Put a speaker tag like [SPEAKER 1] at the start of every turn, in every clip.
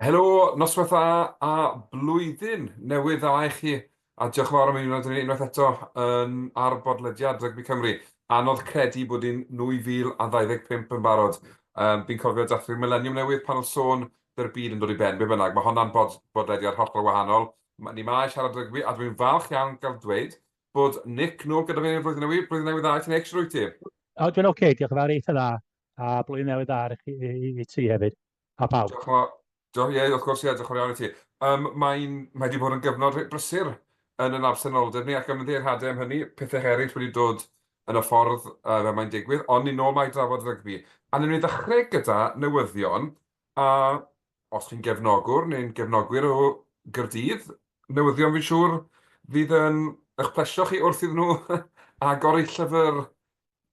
[SPEAKER 1] Helo, noswaith dda a blwyddyn newydd dda i chi. A diolch yn fawr am ymuno â ni unwaith eto yn ar bodlediad Rygbi Cymru. Anodd credu bod hi'n 2025 yn barod. Um, fi'n cofio dathlu'r mileniwm newydd pan oedd sôn byddai'r byd yn dod i ben. Be bynnag, mae honna'n bod, bodlediad hollol wahanol. Ni 'ma i siarad rygbi a dwi'n falch iawn gael dweud bod Nick nôl gyda fi yn y flwyddyn newydd. Blwyddyn newydd dda i ti, Nick, shwt wyt ti?
[SPEAKER 2] O, dwi'n oce, okay, diolch yn fawr, eitha dda. A blwyddyn newydd dda i, i, i ti hefyd. A pawb.
[SPEAKER 1] Diolch yn fawr. Diolch, ie, wrth gwrs, ie, diolch yn fawr iawn i ti. Um, mae'n mae wedi bod yn gyfnod reit brysur yn yn absenoldeb ni ac ymddiheuriadau am hynny, pethau eraill wedi dod yn y ffordd uh, fel mae'n digwydd, ond ni nôl 'ma i drafod rygbi. A wnawn ni ddechrau gyda newyddion, a os chi'n gefnogwr neu'n gefnogwyr o Gaerdydd, newyddion fi'n siŵr fydd yn eich plesio chi wrth iddyn nhw agor eu llyfr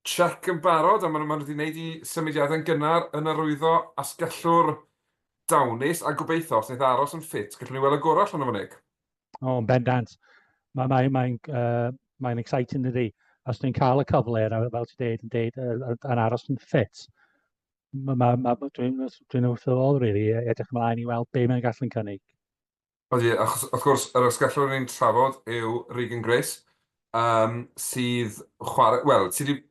[SPEAKER 1] Check yn barod, a maen nhw, maen nhw wedi gwneud eu symudiadau'n gynnar yn arwyddo asgellwr dawnus, a gobeithio, os wneith aros yn ffit, gallwn ni weld y gorau allan o fo, Nick.
[SPEAKER 2] O, yn bendant. Mae'n mae, mae, mae exciting dydy. Os dwi'n cael y cyfle, a fel ti'n deud, yn deud, yn aros yn ffit, ma, ma, ma, dwi'n dwi wrth fy modd, really, edrych ymlaen i weld be mae'n gallu'n cynnig.
[SPEAKER 1] Ydy, achos wrth gwrs yr asgellwr o'n i'n trafod yw Regan Grace, yym, sydd chwarae, wel, sydd wedi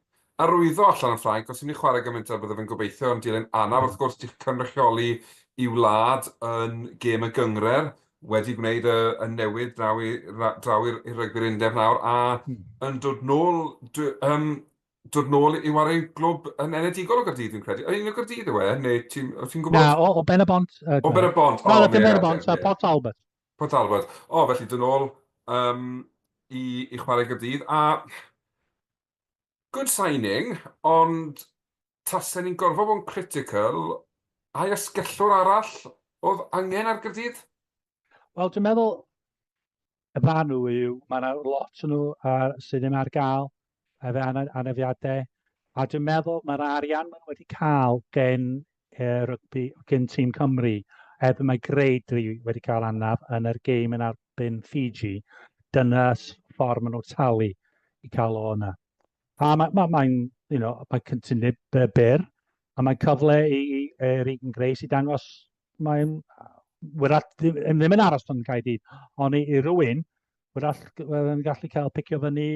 [SPEAKER 1] arwyddo allan yn Ffrainc, ond sydd wedi chwarae gymaint â bydde fe'n gobeithio yn dilyn anaf, wrth gwrs, 'di cynrychioli ei wlad yn gêm y gynghrair, wedi gwneud y y newid draw i draw i'r i rygbi'r undeb nawr, a yn dod nôl, dwi, yym, dod nôl i ware i glwb yn enedigol o Gaerdydd, fi'n credu. Un o Gaerdydd yw e, neu ti'n ti gwybod?
[SPEAKER 2] Na, o, o Ben y Bont.
[SPEAKER 1] O Ben y Bont,
[SPEAKER 2] o. Na, dim Ben y Bont, Port Talbot.
[SPEAKER 1] Port Talbot. O, felly dod nôl um, i, i chwarae Gaerdydd. A good signing, ond tasen ni'n gorfod bod yn critical, ai asgellwr arall oedd angen ar Gaerdydd?
[SPEAKER 2] Wel, dwi'n meddwl, Y farn nhw yw, mae yna lot o nhw ar, sydd ddim ar gael efo anafiadau, a dwi'n meddwl mae'r arian maen nhw wedi cael gen e, rygbi, gen tîm Cymru, er mae Greidri wedi cael anaf yn yr gêm yn erbyn Fiji, dyna ffordd maen nhw'n talu i cael o yna. A mae'n, ma, ma you know, mae cytundeb byr, a mae'n cyfle i, i, i Regan Grace i dangos mae'n wrach ddim, ddim yn aros yn Caerdydd, ond i, i rywun, wrach yn gallu cael picio fyny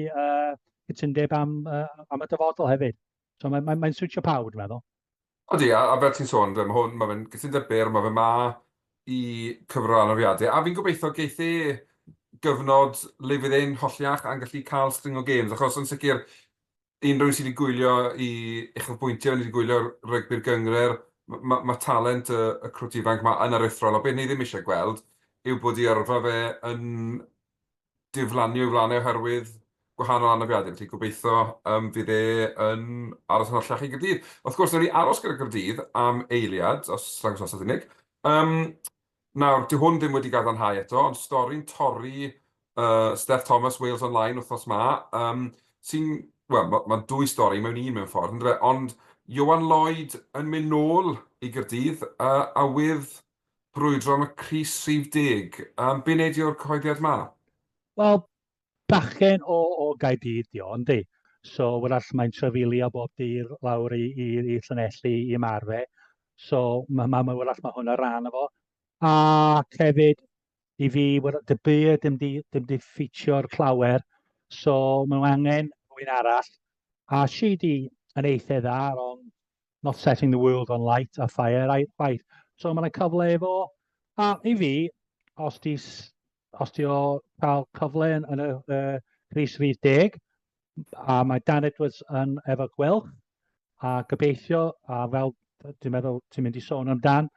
[SPEAKER 2] cytundeb am, am y dyfodol hefyd. So mae'n mae, mae siwtio pawb, dwi'n meddwl.
[SPEAKER 1] Odi, a, a fel ti'n sôn, mae hwn, mae fe'n gytundeb byr, mae fe ma i cyfro anafiadau, a fi'n gobeithio geith e gyfnod le fydd e'n holliach a'n gallu cael string o games, achos yn sicr, unrhyw un sydd wedi gwylio i uchelbwyntio, ni wedi gwylio rygbi'r gynghrair, ma' ma' talent y y crwt ifanc 'ma yn aruthrol, a be ni ddim eisiau gweld yw bod ei yrfa fe yn diflannu o'i flaen e oherwydd gwahanol anafiadau. Felly gobeithio yym fydd e yn aros yn holliach i Gaerdydd. Wrth gwrs, wnawn ni aros gyda Gaerdydd am eiliad, os nag oes os unig. Yym Nawr, dyw hwn ddim wedi gadarnhau eto, ond stori'n torri uh, Steph Thomas, Wales Online, wythnos ma, um, sy'n, wel, mae ma dwy stori mewn un mewn ffordd, yndyfe? Ond Ioan Lloyd yn mynd nôl i Gaerdydd, uh, awydd brwydro am y crys rhif deg. Um, be wneud i o'r cyhoeddiad ma?
[SPEAKER 2] Wel, bachgen o, o Gaerdydd di o, yndi? So, wrach mae'n trafeilio bob dydd lawr i, i, i Llanelli i ymarfer. So, mae ma, ma, wrach mae hwnna rhan o fo. Ac hefyd, i fi, dy byd ddim di, ddim di ffitio'r clawer, so maen nhw angen rhywun arall. A si di yn eitha dda, ond not setting the world on light a fire, chwaith. So mae yna cyfle efo, a i fi, os di os di o cael cyfle yn, yn y uh, Rhys Rhif deg, a mae Dan Edwards yn efo Gweilch, a gobeithio, a fel dwi'n meddwl ti'n mynd i sôn amdan,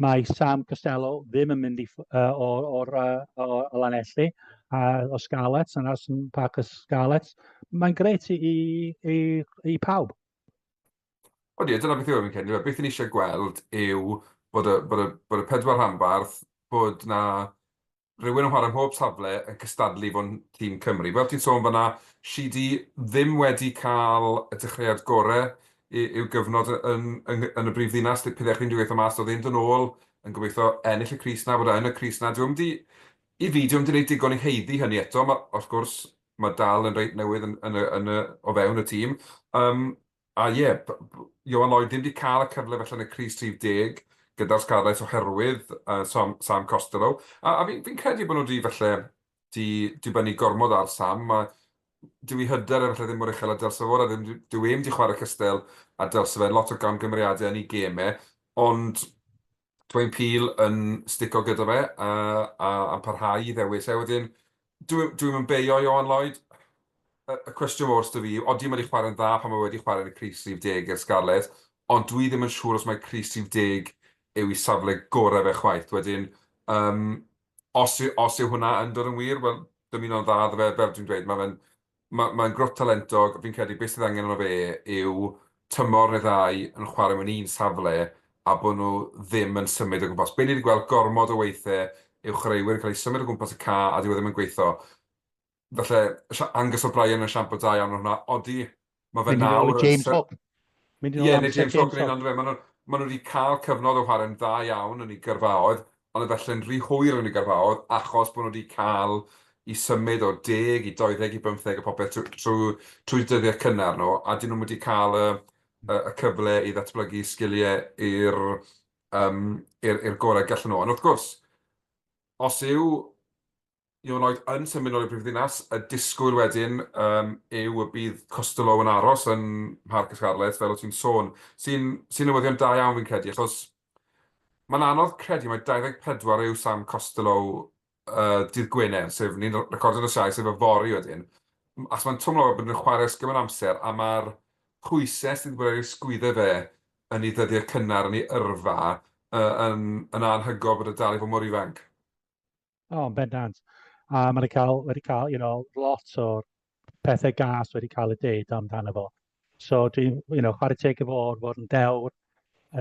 [SPEAKER 2] mae Sam Costello ddim yn mynd i, uh, o'r, or, uh, o, o Lanelli, a o Scarlets, yn aros yn Parc y Scarlets. Mae'n grêt i, i, i, i pawb.
[SPEAKER 1] Odi, a dyna beth yw e fi'n credu. Beth ni eisiau gweld yw bod y, bod y, bod y pedwar rhanbarth, bod 'na rhywun yn chwarae ym mhob safle yn cystadlu fo'n tîm Cymru. Fel ti'n sôn fan'na, Sheedy ddim wedi cael y dechreuad gorau i'w gyfnod yn, yn, yn y brif ddinas. Pe ddech chi'n gweithio mas, oedd e'n dod nôl yn gobeithio ennill y crys 'na, bod e yn y crys 'na. Dyw e'm 'di, i fi, dyw e'm 'di gwneud digon i haeddu hynny eto. Ma', wrth gwrs, mae dal yn reit newydd yn, yn y, yn y, o fewn y tîm. Um, a ie, yeah, Ioan Lloyd ddim wedi cael y cyfle felly yn y crys rhif deg. gyda'r Scarlets oherwydd uh, Sam, Sam Costelow. A, a fi'n fi credu bod nhw wedi falle di dibynnu gormod ar Sam. Mae dyw ei hyder e falle ddim mor uchel a dylse fod, a ddim, dyw e'm di chwarae cystal a dylse fe, lot o gamgymeriadau yn ei gemau, ond Dwayne Peel yn stico gyda fe a, a, a parhau i ddewis e. Wedyn, dwi, dwi'm yn beio Ioan Lloyd. Y, y cwestiwn mawr sydd fi, odi mae wedi chwarae'n dda pan mae wedi chwarae yn y crys rhif deg i'r Scarlets, ond dwi ddim yn siŵr os mae crys rhif deg yw ei safle gorau fe chwaith. Wedyn, um, os, os yw hwnna yn dod yn wir, wel, dymuno'n dda iddo fe, fel dwi'n dweud, mae fe'n ma' mae'n grwt talentog, fi'n credu beth sydd angen arno fe yw tymor neu ddau yn chwarae mewn un safle a bod nhw ddim yn symud o gwmpas. Be ni wedi gweld gormod o weithiau yw chwaraewyr yn cael eu symud o gwmpas y ca a dyw e ddim yn gweithio. Falle Angus O'Brien yn esiampl da iawn o hwnna. Odi, mae fe nawr...
[SPEAKER 2] Mynd i James Hook.
[SPEAKER 1] Mynd i nôl amser James Hook. Ie, neu James Hook, maen nhw, maen nhw wedi cael cyfnod o chwarae'n dda iawn yn eu gyrfaoedd, ond efallai'n rhy hwyr yn eu gyrfaoedd, achos bod nhw wedi cael i symud o 10 i 20 i 15 a popeth trwy, trwy, trwy dyddiau cynnar nhw, a dyn nhw'n wedi cael y, y, y cyfle i ddatblygu sgiliau i'r um, i'r gorau gallen nhw. Ond wrth gwrs, os yw Ieuan Lloyd yn symud nôl i'r brifddinas. Y disgwyl wedyn yym yw y bydd Costelow yn aros yn Mharc y Scarlets, fel o't ti'n sôn, sy'n sy'n newyddion da iawn fi'n credu, achos mae'n anodd credu mai 24 yw Sam Costelow yy dydd Gwener, sef ni'n recordio nos Iau, sef yfory wedyn. Achos mae'n twmlo fel bod nhw'n chwarae ers gymaint o amser, a mae'r pwysau sydd wedi bod ar ei sgwyddau fe yn ei ddyddiau cynnar yn ei yrfa yy yn yn anhygoel bod e dal i fod mor ifanc.
[SPEAKER 2] O, yn bendant. A mae wedi cael, wedi cael, you know, lot o'r pethau gas wedi cael eu deud amdano fo. So dwi'n, you know, chwarae teg i fo, fod yn dewr,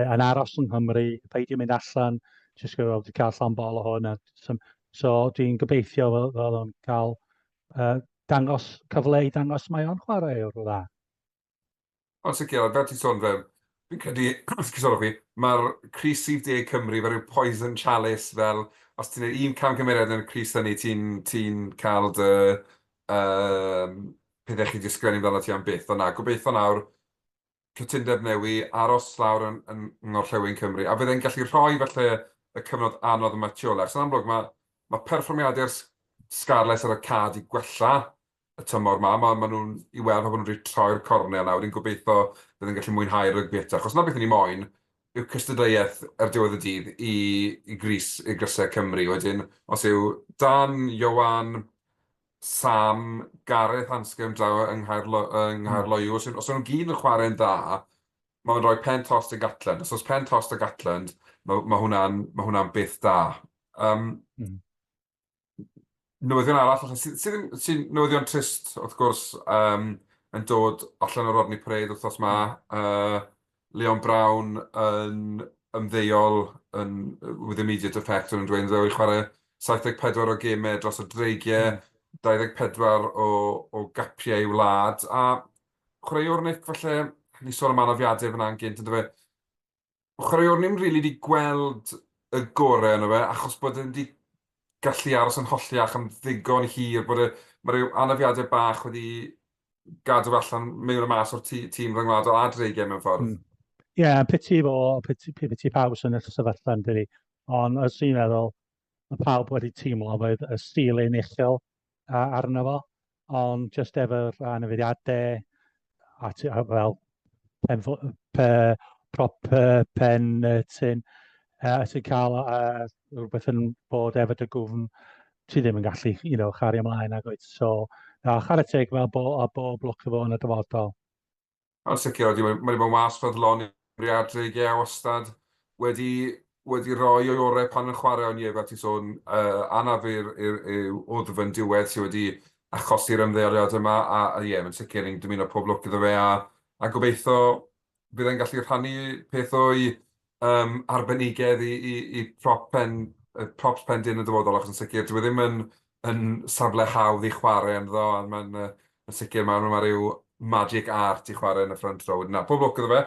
[SPEAKER 2] yn aros yng Nghymru, peidio mynd allan, jyst gwybod, wedi cael llond bol o hwn. A, so dwi'n gobeithio fel, fel o'n cael uh, dangos cyfle i dangos mae o'n chwarae o'r dda.
[SPEAKER 1] Ond sicr, a fel ti'n sôn fe, fi'n credu, sori fi, mae'r crys rhif deg Cymru fel rhyw poison chalice, fel os ti'n gwneud un camgymeriad yn y crys hynny, ti'n ti cael dy um, pethau chi 'di ysgrifennu amdano ti am byth. Ond na, gobeithio nawr, cytundeb newi, aros lawr yn, yn ngorllewin Cymru, a fydd e'n gallu rhoi falle y cyfnod anodd yma tu ôl. Achos yn amlwg mae, mae perfformiadau'r Scarlets ar y ca 'di gwella y tymor 'ma. Ma' ma' nhw'n i weld fel bod nhw wedi troi'r cornel nawr. Ni'n gobeithio bydd yn gallu mwynhau'r rygbi eto, achos 'na beth 'y ni moyn, yw cystadleuaeth ar diwedd y dydd i i grys i grysau Cymru. Wedyn, os yw Dan, Ioan, Sam, Gareth Anscombe draw yng Nghaerlo- yng Nghaerloyw, os os ydyn nhw gyd yn chwarae'n dda, mae'n rhoi pen tost i Gatland. Os oes pen tost i Gatland, mae ma' hwnna'n ma' hwnna'n beth da. Um, Newyddion arall falle sydd sydd yn sy'n newyddion trist wrth gwrs yym yn dod allan o'r Rodney Parade wythnos 'ma. Leon Brown yn ymddeol yn with immediate effect o'n nhw'n dweud, yn wedi chwarae 74 o gemau dros y Dreigiau, 24 o o gapiau i'w wlad, a chwaraewr Nick falle, ni sôn am anafiadau fan'na yn gynt yndyfe, chwaraewr ni'm rili 'di gweld y gorau yno fe, achos bod e 'di gallu aros yn holliach am ddigon hir, bod e... ma' ryw anafiadau bach wedi gadw fe allan mewn a mas o'r tîm rhyngwladol a dreigiau mewn ffordd.
[SPEAKER 2] Ie, yeah, piti fo, piti, piti pawb sy'n y sefyllfa yn dydi. Ond os i'n meddwl, mae pawb wedi teimlo bod y ceiling uchel arno fo, ond jyst efo'r anafiadau a ti, a fel pen, pe, prop pen tyn, uh, ti'n cael uh, rhywbeth yn bod efo dy gwfn, ti ddim yn gallu, you know, chario ymlaen ag oed. So, na, chwarae teg fel bo, a bob lwc efo yn y dyfodol.
[SPEAKER 1] Yn sicr, ydy, mae wedi bod yn was ffyddlon i'r Dreigiau a wastad wedi, wedi rhoi o'i orau pan yn chwarae, ond ie, fel ti'n sôn, uh, anaf i'r i'w wddf yn diwedd sydd wedi achosi'r ymddeoliad yma, a, a ie, mae'n sicr ni'n dymuno pob lwc iddo fe, a, a gobeithio bydd e'n gallu rhannu peth o'i um, arbenigedd i, i, i prop pen, props pen dyn y dyfodol, achos yn sicr, dyw e ddim yn, yn safle hawdd i chwarae ynddo, a mae'n uh, yn sicr mae'n ma rhyw magic art i chwarae yn y front row. Na, pob lwc iddo fe.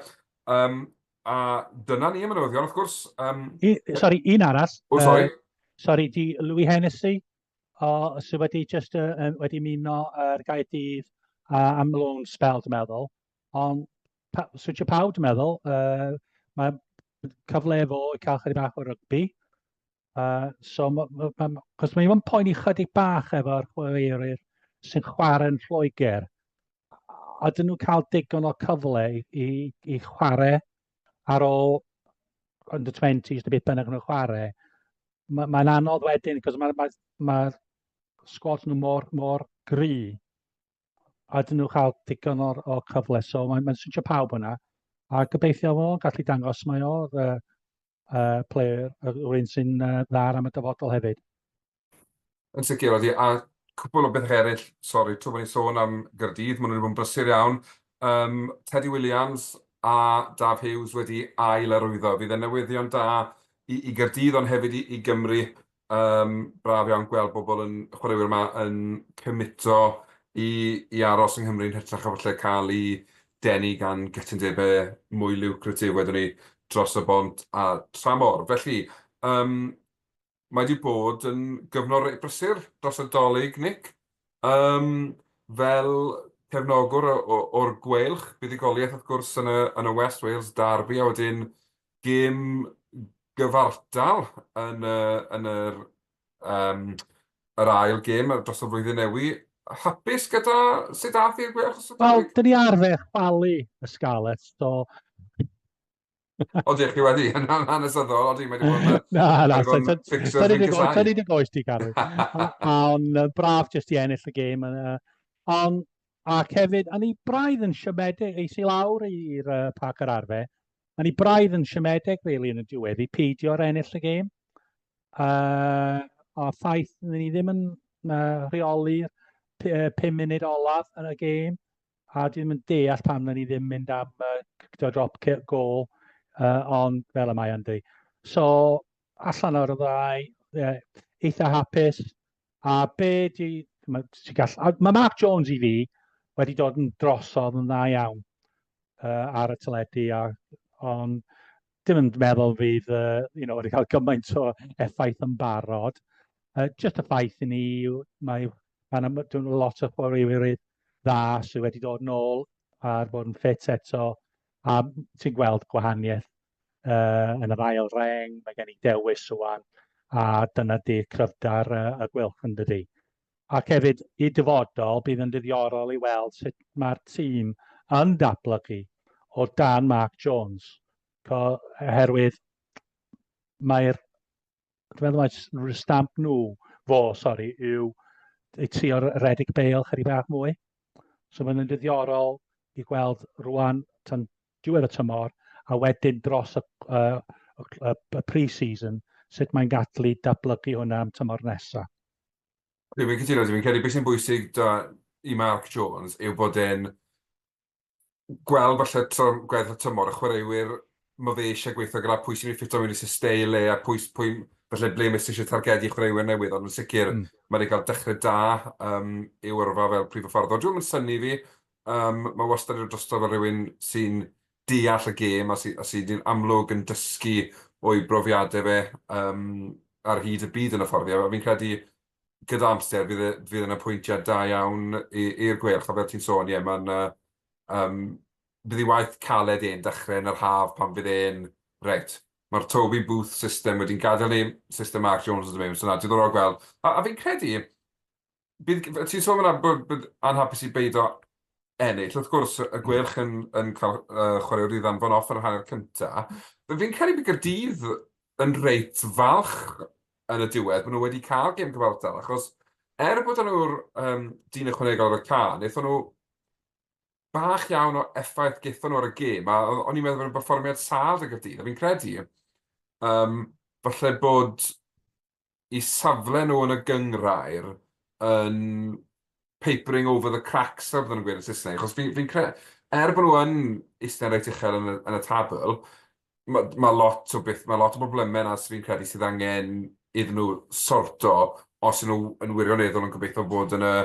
[SPEAKER 1] Um, a dyna ni am y newyddion, wrth gwrs. Um,
[SPEAKER 2] I, sorry, un arall.
[SPEAKER 1] Oh, sorry.
[SPEAKER 2] Sorry, di Louis Hennessy, o, sydd wedi just, uh, wedi muno ar Gaerdydd uh, am loan spell, dwi'n meddwl. Ond pa, switio pawb, dwi'n meddwl. Uh, mae Cyfle efo i cael chydig bach o rygbi. So, ma, ma, ma, cos mae'n poeni chydig bach efo'r chwaraewyr sy'n chwarae yn Lloegr. A dyn nhw'n cael digon o cyfle i, i, i chwarae ar ôl under 20s neu beth bynnag nhw'n chwarae. Mae'n ma anodd wedyn, cos mae ma, ma sgwad nhw mor, mor gry a dyn nhw cael digon o'r, o cyfle. So mae'n mae switio pawb hwnna. A gobeithio fo'n gallu dangos mae o'r player, rhywun sy'n dda am y dyfodol hefyd.
[SPEAKER 1] Yn sicr, odi. A cwpl o bethau eraill, sori, trwy bod ni'n sôn am Gaerdydd, maen nhw wedi bod yn brysur iawn. Um, Teddy Williams a Daf Hughes wedi ail arwyddo. Fydd yn newyddion da i, i Gaerdydd, ond hefyd i, i Gymru. Yym, braf iawn gweld bobl yn, chwaraewyr 'ma yn cymito i i aros yng Nghymru yn hytrach na falle cael eu denu gan gytundebau mwy lucrative wedwn ni dros y bont a tramor. Felly, yym, mae 'di bod yn gyfnod reit brysur dros y Dolig, Nick. Yym, fel cefnogwr o- o- o'r Gweilch, buddugoliaeth wrth gwrs yn y yn y West Wales Derby a wedyn gêm gyfartal yn y yn yr yym yr ail gêm dros y flwyddyn newi. Hapus gyda sut ath i'r Gweilch dros y
[SPEAKER 2] Wel, dyn ni arfer chwalu y Scarlets, so...
[SPEAKER 1] Odi, chi wedi, yn hanesyddol, odi, mae wedi bod yn...
[SPEAKER 2] Na, na, fixtures fi'n casau. Tynnu dy goes ti, Carwyn. Ond braf jyst i ennill y gêm. Ond, ac hefyd, o'n i braidd yn siomedig, eis i lawr i'r Parc yr Arfe, O'n i braidd yn siomedig, really, yn y diwedd i peidio ar ennill y gêm. A ffaith, ni ddim yn rheoli'r 5 munud olaf yn y gêm, a dwi ddim yn deall pam ni ddim mynd am drop goal, ond fel y mae yn di. So, allan o'r ddau, yeah, eitha hapus. A be di... Mae, gall, mae Mark Jones i fi wedi dod yn drosodd yn dda iawn ar y teledu, a, ond dim yn meddwl fydd you know, wedi cael gymaint o effaith yn barod. Just y ffaith i ni, mae, mae yna lot o chwaraewyr dda sydd wedi dod nôl ar fod yn ffit eto, a ti'n gweld gwahaniaeth uh, yn yr ail reng, mae gen i dewis rwan, a dyna di cryfder uh, y Gweilch yn dydi. Ac hefyd, i dyfodol, bydd yn ddiddorol i weld sut mae'r tîm yn datblygu o dan Mark Jones, oherwydd mae'r Dwi'n meddwl mai stamp nhw, fo, sori, yw eu trio redeg bale chydig bach mwy. So mae'n ddiddorol i gweld rwan tan diwedd y tymor a wedyn dros y, uh, y, y pre-season sut mae'n gallu datblygu hwnna am tymor nesaf.
[SPEAKER 1] Dwi'n cytuno, dwi'n credu beth sy'n bwysig da i Mark Jones yw bod e'n gweld falle tro gweddill y tymor, y chwaraewyr ma' fe eisiau gweithio gyda, pwy sy'n mynd i ffito mewn i steil e, a pwy, pwy falle ble mae eisiau targedu chwaraewyr newydd, ond yn sicr mm. mae wedi cael dechrau da um, i'w yrfa fel prif hyfforddwr. Dwi'n mynd synnu fi, um, mae wastad yn drosto fel rhywun sy'n deall y gêm a sy'n sy amlwg yn dysgu o'i brofiadau fe um, ar hyd y byd yn y ffordd. A fi'n credu gyda amser fydd e, fydd e'n apwyntiad da iawn i'r Gweilch, a fel ti'n sôn, ie, mae'n uh, um, bydd ei waith caled e'n dechrau yn yr haf pan fydd e'n, reit, mae'r Toby Booth system wedi'n gadael ni, system Mark Jones yn dod mewn, so na, diddorol gweld. A, a fi'n credu, bydd, ti'n sôn fyna bod, bod anhapus i beido ennill, wrth gwrs, y Gweilch yn, yn cael uh, chwaraewr i ddanfon off yn yr hanner cyntaf. Fi'n credu bydd Gaerdydd yn reit falch yn y diwedd bod nhw wedi cael gêm cyfartal, achos er bod nhw'r um, dyn ychwanegol ar y ca, wnaethon nhw bach iawn o effaith gaethon nhw ar y gêm, a o'n i'n meddwl bod yn berfformiad sâl 'da Gaerdydd, a fi'n credu um, falle bod i safle nhw yn y gynghrair yn papering over the cracks, fel bydden nhw'n gweud yn Saesneg, achos fi'n fi cre... Er bod nhw yn eistedd reit uchel yn y, yn y tabl, mae ma lot o beth, mae lot o broblemau yna sydd fi'n credu sydd angen iddyn nhw sorto os ydyn nhw yn wirioneddol yn gobeithio bod yn y,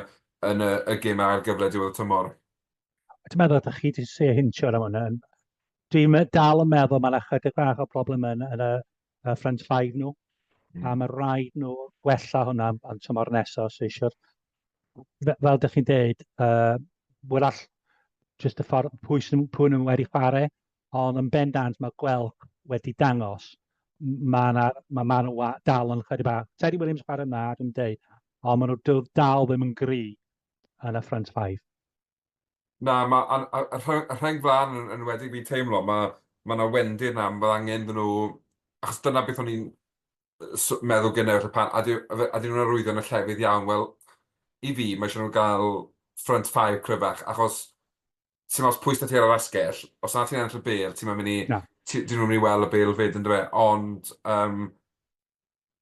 [SPEAKER 1] yn y, y gêm ail gyfle diwedd y tymor.
[SPEAKER 2] Dwi'n meddwl ydych chi wedi se hintio ar hwnna. Dwi'n dal yn meddwl mae'n ychydig bach o broblem yn, yn y, y front five nhw. Mm. A mae rhaid nhw gwella hwnna am tymor nesaf os eisiau'r... Fel ydych chi'n deud, uh, wrach jyst y ffordd pwy sy'n pwy nhw wedi chwarae, ond yn bendant mae gweld wedi dangos, mae yna, ma, ma nhw dal yn chydig bach. Teddy Williams chwarae yna, dwi'n deud, ond maen nhw dal ddim yn gry yn y front five.
[SPEAKER 1] Na, mae a, y rheng flaen yn enwedig fi'n teimlo, mae ma 'na wendid 'na, mae angen iddyn nhw, achos dyna beth o'n i'n meddwl gynnau falle pan, a ydyn nhw'n arwyddo yn y llefydd iawn? Wel, i fi, mae eisiau nhw gael front five cryfach, achos ti'n os pwy ti ar yr asgell, os na ti'n ennill y bêl, ti'n mynd i, na. Ti, dyn nhw'n mynd i weld y bêl fyd, yn dweud, ond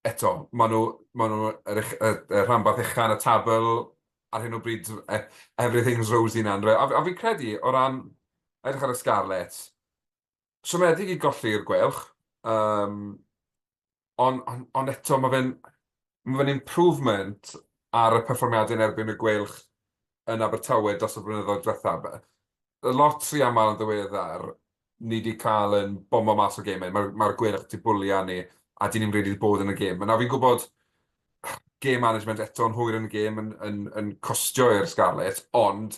[SPEAKER 1] eto, maen nhw, maen nhw yr, y, y rhanbarth ucha yn y tabl ar hyn o bryd, everything's rosy na, yn. A fi'n credu, o ran edrych ar y Scarlets, siomedig i golli'r Gweilch, ond eto mae fe'n ma fe improvement ar y perfformiadau yn erbyn y Gweilch yn Abertawe dros y blynyddoedd diwethaf. Lot rhy aml yn ddiweddar, ni wedi cael yn bombo mas o gemau. Mae'r ma Gweilch wedi bwlio ni, a dyn ni'n really bod yn y gêm. Nawr fi'n gwybod game management eto'n hwyr yn y gêm yn costio i'r Scarlets, ond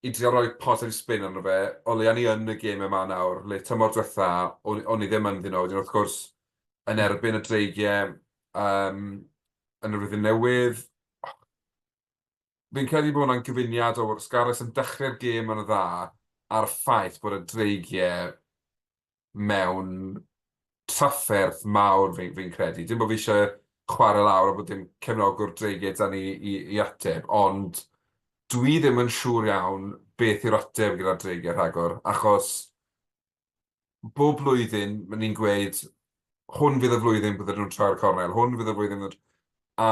[SPEAKER 1] i drio rhoi positive spin arno fe, o leia ni yn y gêm yma nawr, le tymor diwetha, o'n i ddim ynddyn nhw. Wedyn wrth gwrs, yn erbyn y Dreigiau yn y flwyddyn newydd, fi'n credu bod hwnna'n gyfuniad o'r Scarlets yn dechrau'r gêm yn dda a'r ffaith bod y Dreigiau mewn trafferth mawr fi'n fi credu. Dim bod fi eisiau chwarae lawr a bod dim cefnogwr Dreigiau 'da ni i ateb, ond dwi ddim yn siŵr iawn beth yw'r ateb gyda'r Dreigiau rhagor, achos bob blwyddyn maen ni'n gweud hwn fydd y flwyddyn bydden nhw'n troi'r cornel, hwn fydd y flwyddyn. A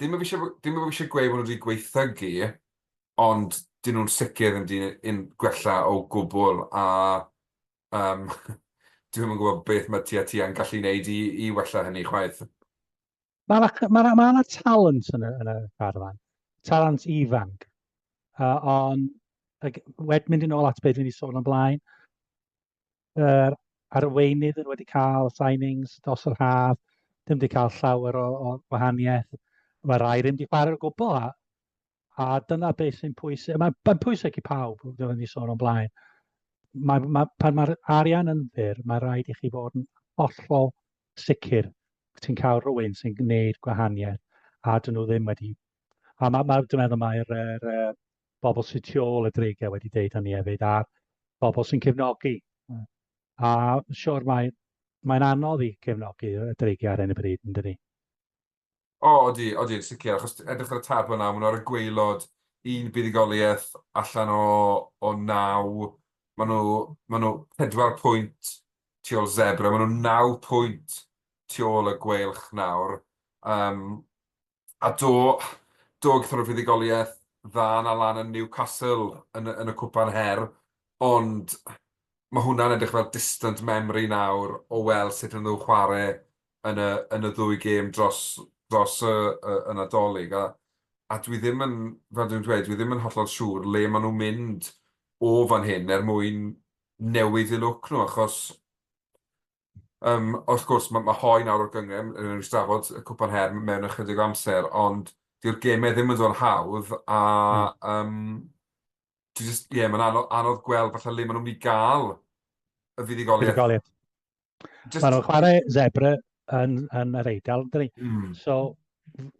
[SPEAKER 1] dim bod fi eisiau gweud bod nhw wedi gweithygu, ond dyn nhw'n sicr ddim wedi gwella o gwbl, a dwi ddim yn gwybod beth mae Tiatia'n gallu gwneud i wella hynny chwaith.
[SPEAKER 2] Mae yna ma ma ma talent yn y garfan, talent ifanc, ond wedi mynd yn ôl at beth dwi'n sôn o'n blaen, yr arweinydd yn wedi cael signings dros yr haf, ddim wedi cael llawer o wahaniaeth. Mae rai ddim wedi chwarae o gwbl, a dyna beth sy'n pwysig. Mae'n ma pwysig i pawb, fel ni sôn o'n blaen. Pan mae'r arian yn fyr, mae rhaid i chi fod yn hollol sicr ti'n cael rhywun sy'n gwneud gwahaniaeth, a dyn nhw ddim wedi. A ma, dwi'n meddwl mae'r er, er, bobl sy'n tu ôl y Dreigiau wedi deud hynny hefyd, a'r bobl sy'n cefnogi. A siwr mae'n mae anodd i cefnogi y Dreigiau ar hyn o bryd, yn dydi?
[SPEAKER 1] O, odi, odi, yn sicr, achos edrych ar y tabl nawr, maen nhw ar y gwaelod, un buddugoliaeth allan o naw, maen nhw 4 pwynt tu ôl Zebre, maen nhw 9 pwynt tu ôl y Gweilch nawr. A do, gaethon nhw fuddugoliaeth dda 'na lan yn Newcastle yn y Cwpan Her, ond mae hwnna'n edrych fel distant memory nawr o weld sut o'n nhw'n chwarae yn y ddwy gêm dros y Nadolig. A dwi ddim yn, fel dwi'n dweud, dwi ddim yn hollol siŵr le maen nhw'n mynd o fan hyn er mwyn newid eu lwc nhw, achos wrth gwrs mae ma Hoe nawr o'r gynghrair, yn yn trafod y Cwpan Her mewn ychydig o amser, ond dyw'r gemau ddim yn dod yn hawdd, a dwi just, ie, yeah, mae'n anodd, anodd gweld falle le maen nhw'n mynd i gael y fuddugoliaeth.
[SPEAKER 2] Fuddugoliaeth. Just. Maen nhw'n chwarae Zebre yn yr Eidal, dyn ni? So,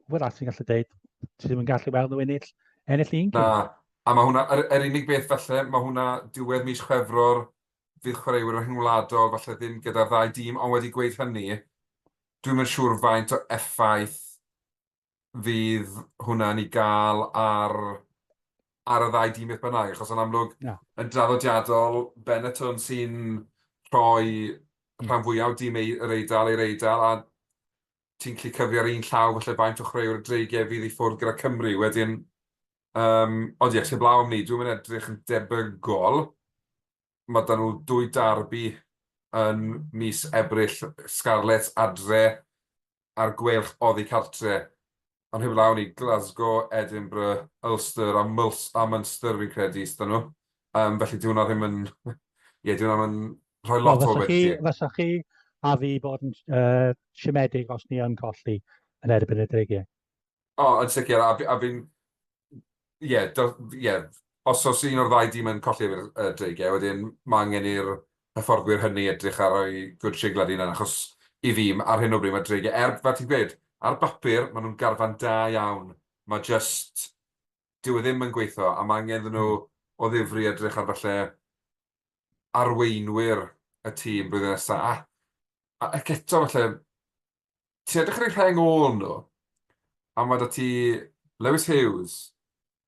[SPEAKER 2] wrach ti'n gallu deud, ti ddim yn gallu weld nhw ennill un
[SPEAKER 1] Na, a mae hwnna, yr unig beth falle, mae hwnna diwedd mis Chwefror, fydd chwaraewyr yn rhyngwladol, falle ddim gyda'r ddau dîm, ond wedi gweud hynny, dwi'm yn siŵr faint o effaith fydd hwnna'n ei gael ar y ddau dîm beth bynnag, achos yn amlwg, no. yn draddodiadol, Benetton sy'n rhoi rhan fwyaf o dîm yr Eidal i'r Eidal, a ti'n gallu cyfri ar un llaw falle faint o chwaraewyr y Dreigiau fydd i ffwrdd gyda Cymru. Wedyn, ond ie, heblaw am 'ny, dwi'm yn edrych yn debygol. Mae 'da nhw dwy derby yn mis Ebrill, Scarlets adre a'r Gweilch oddi cartre. Ond heblaw 'ny, Glasgow, Edinburgh, Ulster a Munster fi'n credu sydd 'da nhw. Felly dyw hwnna ddim yn, ie, dyw hwnna ddim yn rhoi lot o obaith i ti.
[SPEAKER 2] Fysa chi a fi bod yn siomedig os ni yn colli yn erbyn y Dreigiau?
[SPEAKER 1] O, yn sicr, a fi'n, ie, os oes un o'r ddau dîm yn colli efo'r Dreigiau, wedyn mae angen i'r hyfforddwyr hynny edrych ar eu good siglad hunan, achos i fi, ar hyn o bryd mae Dreigiau, er fel ti'n gweud, ar bapur maen nhw'n garfan da iawn, mae jyst, dyw e ddim yn gweithio, a mae angen iddyn nhw o ddifri edrych ar falle arweinwyr y tîm blwyddyn nesaf, a, ac eto falle, ti'n edrych ar eu rheng ôl nhw, a mae 'da ti Lewis Hughes,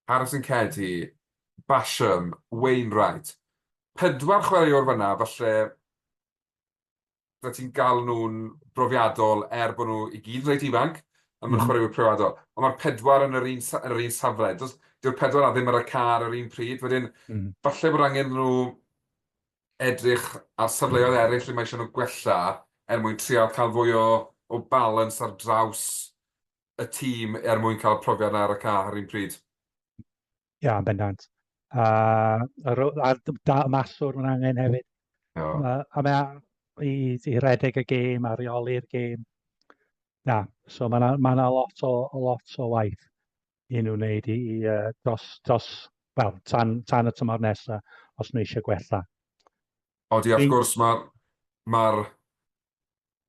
[SPEAKER 1] Harrison Keddie, Basham, Wainwright. Pedwar chwaraewr fan'na falle 'da ti'n galw nhw'n brofiadol er bod nhw i gyd yn reit ifanc, a maen nhw'n chwaraewyr profiadol. Ond mae'r pedwar yn yr un sa- yn yr un safle. Does... dyw'r pedwar 'na ddim ar y cae ar yr un pryd. Wedyn, falle bod angen iddyn nhw edrych ar safleoedd eraill lle mae eisiau nhw gwella er mwyn trial cael fwy o o balans ar draws y tîm er mwyn cael profiad 'na ar y cae ar yr un pryd.
[SPEAKER 2] Ia, yn bendant. A, a, a da maswr mae'n angen hefyd.
[SPEAKER 1] O.
[SPEAKER 2] Ma, a mae i, i redeg y gêm a reoli'r gêm. Na, so mae yna ma lot, o, lot o waith i nhw wneud i, i uh, dros, dros, wel, tan, tan y tymor nesaf, os nhw eisiau gwella.
[SPEAKER 1] Odi, wrth gwrs, mae'r ma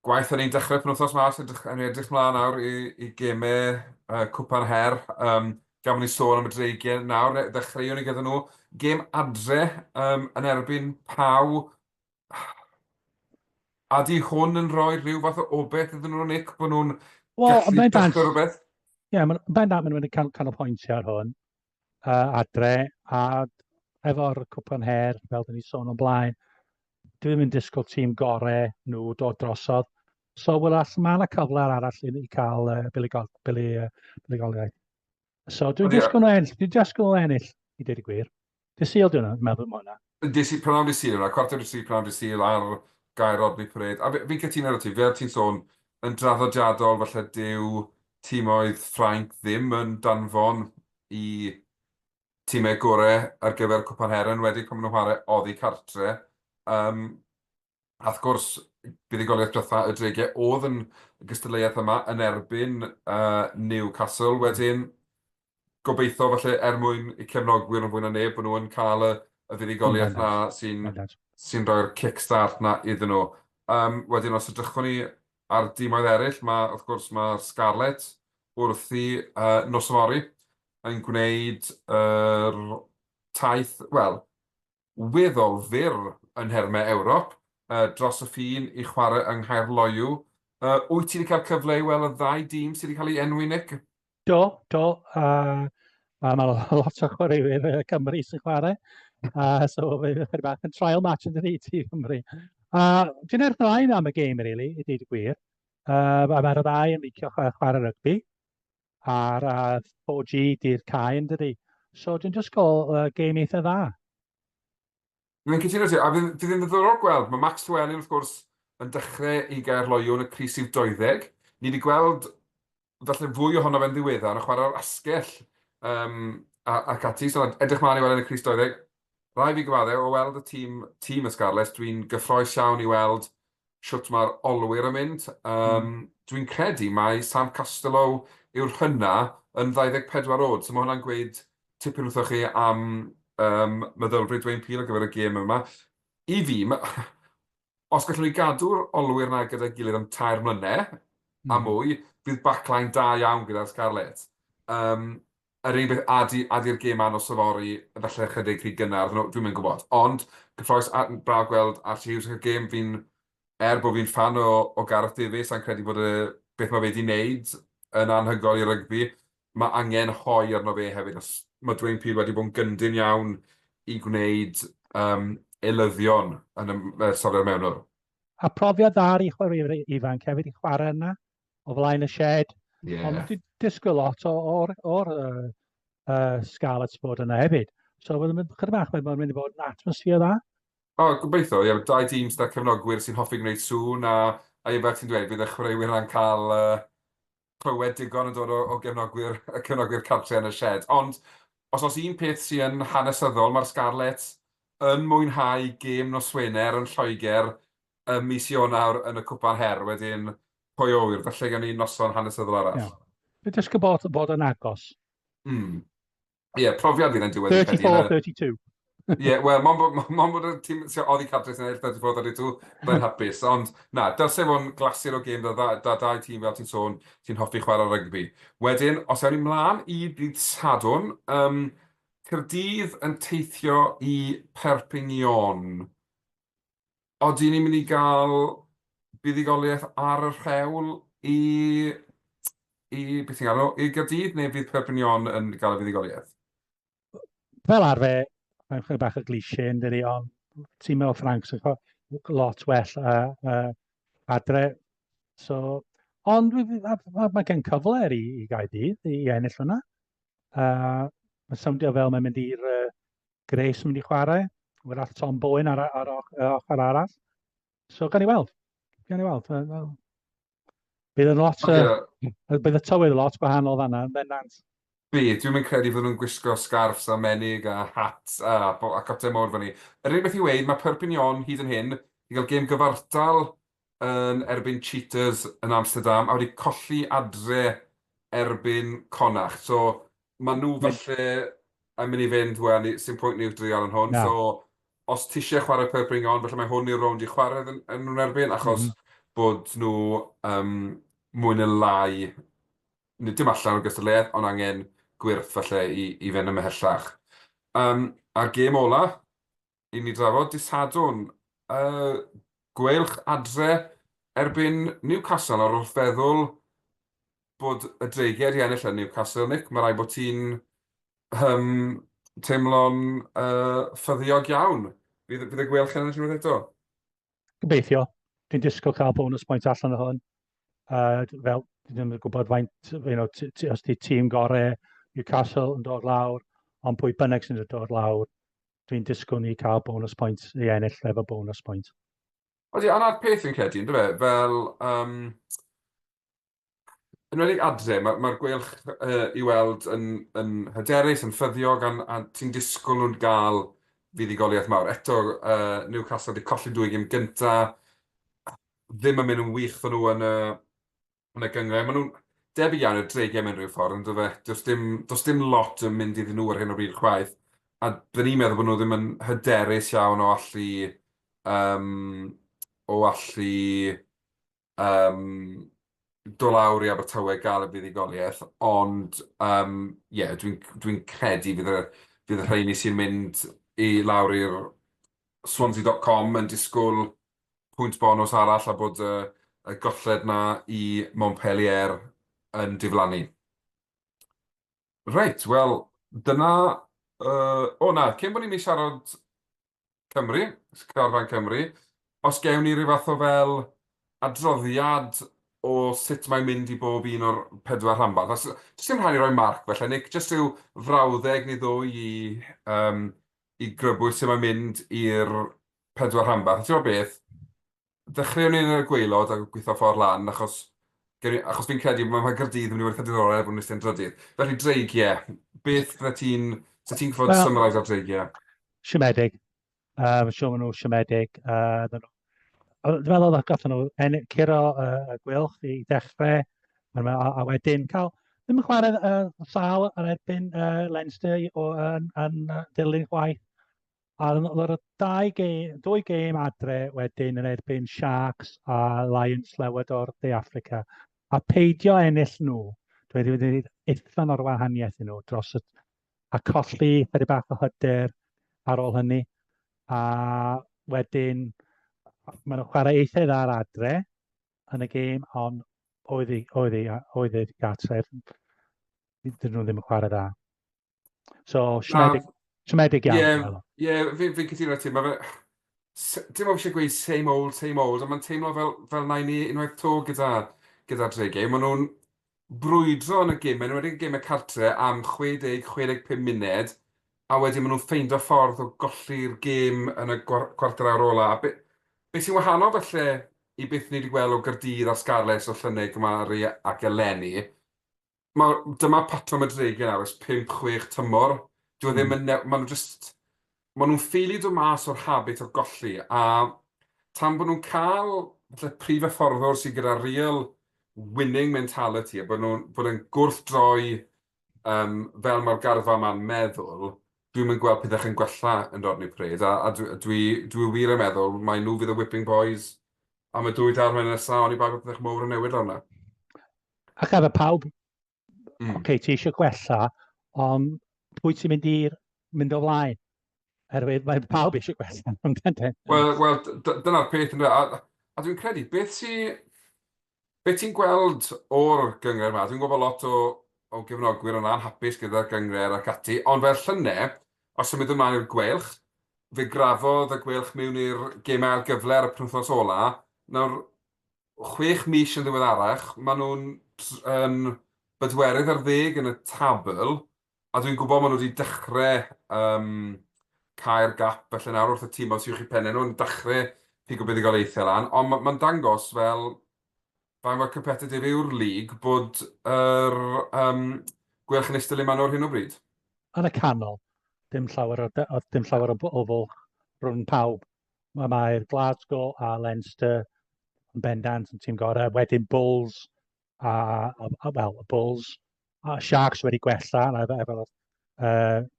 [SPEAKER 1] gwaith yn ein dechrau penwythnos 'ma, so edrych, yn edrych mlaen nawr i, i gemau Cwpan Her. Gan bod ni'n sôn am y Dreigiau nawr, ddechreuwn ni gyda nhw. Gêm adre yn erbyn Pau. A di hwn yn rhoi rhyw fath o obaith iddyn nhw, Nick, bod nhw'n
[SPEAKER 2] well,
[SPEAKER 1] gallu dechrau rhywbeth?
[SPEAKER 2] Ie, yeah, mae'n bendant maen nhw'n mynd i cael canolbwyntio ar hwn adre, a efo'r Cwpan Her, fel dyn ni sôn o'n blaen, dwi ddim yn disgwyl tîm gorau nhw dod drosodd. So, wel, mae yna cyfle arall i ni cael buddugol, buddugoliaeth. So, dwi'n disgwyl nhw ennill, dwi'n disgwyl nhw ennill, i dweud y gwir. Dydd Sul dwi'n meddwl mae hwnna.
[SPEAKER 1] Dydd Sul, prynhawn dydd Sul yna, 3:15 prynhawn dydd Sul ar Gaer Rodney Parade. A fi'n cytuno 'da ti, fel ti'n sôn, yn draddodiadol falle dyw timoedd Ffrainc ddim yn danfon i timau gorau ar gyfer Cwpan Her, yn enwedig pan maen nhw'n chwarae oddi cartre. Um, a wrth gwrs, buddugoliaeth diwetha y Dreigiau oedd yn y gystadleuaeth yma yn erbyn Newcastle. Wedyn, gobeithio falle er mwyn y cefnogwyr yn fwy na neb bod nhw yn cael y, y fuddugoliaeth na sy'n sy rhoi'r kick-start na iddyn nhw. Wedyn, os edrychwn ni ar dimoedd eraill, mae, wrth gwrs, mae'r Scarlets wrthi nos fory yn gwneud yr taith, wel, weddol fyr yn nhermau Ewrop, dros y ffin i chwarae yng Nghaerloyw. Wyt ti wedi cael cyfle i weld y ddau dîm sydd wedi cael ei enwi, Nick?
[SPEAKER 2] Do, do. A mae lot o chwaraewyr Cymru sy'n chwarae. So fe chydig bach yn trial match yn dydi i Cymru. A dwi'n edrych ymlaen am y gêm, really, i dweud y gwir. A mae'r ddau yn licio chwarae rygbi. A'r 4G di'r cae yn dydi. So dwi'n disgwyl gêm eitha dda.
[SPEAKER 1] Dwi'n cytuno ti, a fydd fydd yn ddiddorol gweld, mae Max Llewellyn wrth gwrs yn dechrau i Gaerloyw yn y crys rhif 20. Ni wedi gweld falle fwy ohono fe'n ddiweddar yn chwarae'r asgell um, a, ac ati, so edrych mlaen i weld yn y crys 20. Rhaid fi gyfadde, o weld y tîm, tîm y Scarlets, dwi'n gyffroes iawn i weld shwt mae'r olwyr yn mynd. Dwi'n credu mai Sam Castelow yw'r hynna yn 24 oed, so mae hwnna'n gweud tipyn wrthoch chi am um, meddylfryd Dwayne Peel ar gyfer y gêm yma. I fi, ma, os gallwn ni gadw'r olwyr yna gyda'i gilydd am 3 mlynedd a mwy, bydd backline da iawn gyda'r Scarlets. Yr unig beth, a 'di a 'di'r gêm 'ma nos yfory falle ychydig rhy gynnar, no, dwi'm yn gwybod. Ond cyffroes a braf gweld Archie Hughes yn cael gêm. Fi'n, er bod fi'n ffan o o Gareth Davies a'n credu bod y beth mae fe 'di wneud yn anhygoel i rygbi, mae angen hoe arno fe hefyd. Os mae Dwayne Peel wedi bod yn gyndyn iawn i gwneud eilyddion yn y safle'r mewnwr.
[SPEAKER 2] A profiad dda i chwaraewyr ifanc hefyd i chwarae yna o flaen y shed. Ond dwi'n disgwyl lot o'r, or, Scarlets bod yna hefyd. So mae'n mynd chydig bach, mae'n mynd i fod yn atmosffer dda.
[SPEAKER 1] O, gobeithio, ie. Dau dîm sydd â cefnogwyr sy'n hoffi gwneud sŵn a, a ie, fel ti'n dweud, bydd y chwaraewyr yna'n cael clywed digon yn dod o, o gefnogwyr, y cefnogwyr cartre yn y shed. Ond os oes un peth sy'n hanesyddol, mae'r Scarlets yn mwynhau gêm nos Wener yn Lloegr ym mis Ionawr yn y Cwpan Her, wedyn pwy a ŵyr, falle gawn ni noson hanesyddol arall.
[SPEAKER 2] Ie. Dwi'n disgwyl bod, bod yn agos.
[SPEAKER 1] Ie, profiad fydd yn diwedd.
[SPEAKER 2] 34-32.
[SPEAKER 1] Ie, wel, mond bod, mond bod y tîm sy'n oddi cartre sy'n ennill 34-32, byddai'n hapus. Ond na, dylse fod yn glasur o gêm da, da dau tîm, fel ti'n sôn, sy'n hoffi chwarae rygbi. Wedyn, os ewn ni mlaen i ddydd Sadwrn, um, Caerdydd yn teithio i Perpignan. Odi ni'n mynd i gael buddugoliaeth ar y rhewl i, i beth ti'n galw, i Gaerdydd, neu fydd Perpignan yn gael y fuddugoliaeth?
[SPEAKER 2] Fel arfer, mae'n chydig bach o cliché yn dydi, ond ti'n meddwl Ffranc sy'n lot well adre. So, ond mae ma gen cyfle i, i Gaerdydd i ennill hwnna. Mae'n soundio fel mae'n mynd i'r Grace yn mynd i chwarae. Wrach Tom Bowen ar, ar, ar ochr arall. So, gan i weld. Gan i weld. Bydd yn lot, okay. Bydd y tywydd lot gwahanol fanna, yn bendant.
[SPEAKER 1] Bydd, dwi'm yn credu fydden nhw'n gwisgo sgarffs a menig a hats a, a cotau mawr fyny. Yr unig beth i weud, mae Perpignan hyd yn hyn wedi cael gêm gyfartal yn erbyn Cheetahs yn Amsterdam a wedi colli adre erbyn Connacht. So, maen nhw falle yn mynd i fynd, wel, ni, sy'n pwynt ni dreial yn hwn. Na. So, os ti eisiau chwarae Perpignan, falle mae hwn yw'r rownd i chwarae yn, yn nhw'n erbyn, achos bod nhw mwy neu lai, neu dim allan o'r gystadleuaeth, ond angen gwyrth falle i, i fynd ymhellach. A'r gêm ola i ni drafod, dydd Sadwrn, Gweilch adre erbyn Newcastle, ar wrth feddwl bod y Dreigiau 'di ennill yn Newcastle, Nick, mae rhaid bod ti'n um, teimlo'n ffyddiog iawn. Bydd, bydd y Gweilch yn ennill unwaith eto?
[SPEAKER 2] Gobeithio. Dwi'n disgwyl cael bonus point allan o hwn. Fel, dwi ddim yn gwybod faint, you know, os di tîm gorau Newcastle yn dod lawr, ond pwy bynnag sy'n dod lawr, dwi'n disgwyl ni cael bonus point i ennill efo bonus point.
[SPEAKER 1] Odi, a 'na'r peth fi'n credu, yndyfe? Fel, yn enwedig adre, mae'r ma Gweilch i weld yn, yn hyderus, yn ffyddiog, a, a ti'n disgwyl nhw'n gael fuddugoliaeth mawr. Eto, Newcastle wedi colli dwy gêm gynta, ddim yn mynd yn wych 'da nhw yn y, yn y gynghrair. Maen nhw'n debyg iawn i'r Dreigiau mewn rhyw ffordd, yn dyfe? Does dim, does dim lot yn mynd iddyn nhw ar hyn o bryd chwaith. A byddwn i'n meddwl bod nhw ddim yn hyderus iawn o allu, um, o allu um, dod lawr i Abertawe gael y fuddugoliaeth, ond um, yeah, dwi'n dwi credu fydd y, fydd y rheini sy'n mynd i lawr i'r Swansea.com yn disgwyl pwynt bonws arall a bod y, y golled na i Montpellier yn diflannu. Reit, wel, dyna... O na, cyn bod ni'n mynd i siarad Cymru, carfan Cymru, os gewn ni ryw fath o fel adroddiad o sut mae'n mynd i bob un o'r pedwar rhanbarth. Os, does dim rhaid i roi marc felly, Nick, jyst rhyw frawddeg neu ddwy i, um, i grybwyll sut mae'n mynd i'r pedwar rhanbarth. Ti'n gwybod beth? Ddechreuwn ni yn y gwaelod a gweithio ffordd lan, achos, achos fi'n credu mae, mae Gaerdydd yn mynd i fod eitha diddorol er bod nhw'n eistedd yn drydydd. Felly Dreigiau, beth fydde ti'n... Sa ti'n gwybod well, summarise ar Dreigiau?
[SPEAKER 2] Siomedig. Siŵr maen nhw siomedig. Dwi'n meddwl oedd gathen nhw en, curo y Gweilch i ddechrau, a, a, a wedyn cael ddim yn chwarae sal yn erbyn Leinster o, yn, yn dilyn chwaith. A roedd y dau gêm, dwy gêm adre wedyn yn erbyn Sharks a Lions Llewod o'r De Affrica. A peidio ennill nhw, dwi wedi gwneud uffern o'r wahaniaeth i nhw dros y... a colli chydig bach o hyder ar ôl hynny. A wedyn, maen nhw'n chwarae eitha dda ar adre yn y gêm, ond oedd hi, oedd hi, oedd hi gartref, dyn nhw ddim yn chwarae dda. So, siomedig, siomedig iawn.
[SPEAKER 1] Ie, yeah, yeah, fi'n fi cytuno ti. Mae fe... Dim ond eisiau gweud same old, same old, ond mae'n teimlo fel, fel na i ni unwaith to gyda, gyda Dreigiau. Maen nhw'n brwydro yn y gym, yn enwedig y gemau cartre, am 60-65 munud, a wedyn maen nhw'n ffeindo ffordd o golli'r gêm yn y cwarter awr ola. A be, be sy'n wahanol falle i beth ni wedi gweld o Gaerdydd a Scarlets o llynedd Gymharu ac eleni, Mae, dyma patrwm y Dreigiau nawr ers 5-6 tymor. Dyw e ddim yn new-... Maen nhw jyst... Maen nhw'n ffili dod mas o'r habit o golli, a tan bod nhw'n cael falle prif hyfforddwr sydd gyda real winning mentality a bod nhw'n bod e'n gwrthdroi fel mae'r garfan 'ma'n meddwl, Dwi'm yn gweld pethau yn gwella yn Rodney Parade, a, a dwi, dwi, dwi wir yn meddwl mai nhw fydd y whipping boys am y 2 dair mlynedd nesaf, oni bai bod pethau mowr yn newid lawr 'na.
[SPEAKER 2] Ac efo pawb, okay, ti eisiau gwella, ond pwy ti'n mynd i mynd o flaen? Herwydd mae pawb eisiau gwella.
[SPEAKER 1] Wel, well, dyna'r peth, ynde? A dwi'n credu, beth ti'n gweld o'r gynghrair yma? Dwi'n gwybod lot o gefnogwyr yn anhapus gyda'r gynghrair ac ati, ond fel llynedd, os symud ymlaen i'r Gweilch, fe grafodd y Gweilch mewn i'r gêm ail gyfle ar y penwythnos ola. Nawr, 6 mis yn ddiweddarach, maen nhw'n yn 14 ar yn y tabl, a dwi'n gwybod maen nhw wedi dechrau cau'r gap felly nawr wrth y tîm sy'n uwch eu pennau nhw yn dechrau pigo buddugoliaethau lan, ond mae'n ma dangos fel faint mor competitive yw'r league bod yr Gweilch yn eistedd le maen nhw ar hyn o bryd.
[SPEAKER 2] Yn y canol, dim llawer o fwlch rhwng pawb. Mae'r Glasgow a Leinster yn bendant yn tîm gorau. Wedyn Bulls a, well, y Bulls a Sharks wedi gwella efo, efo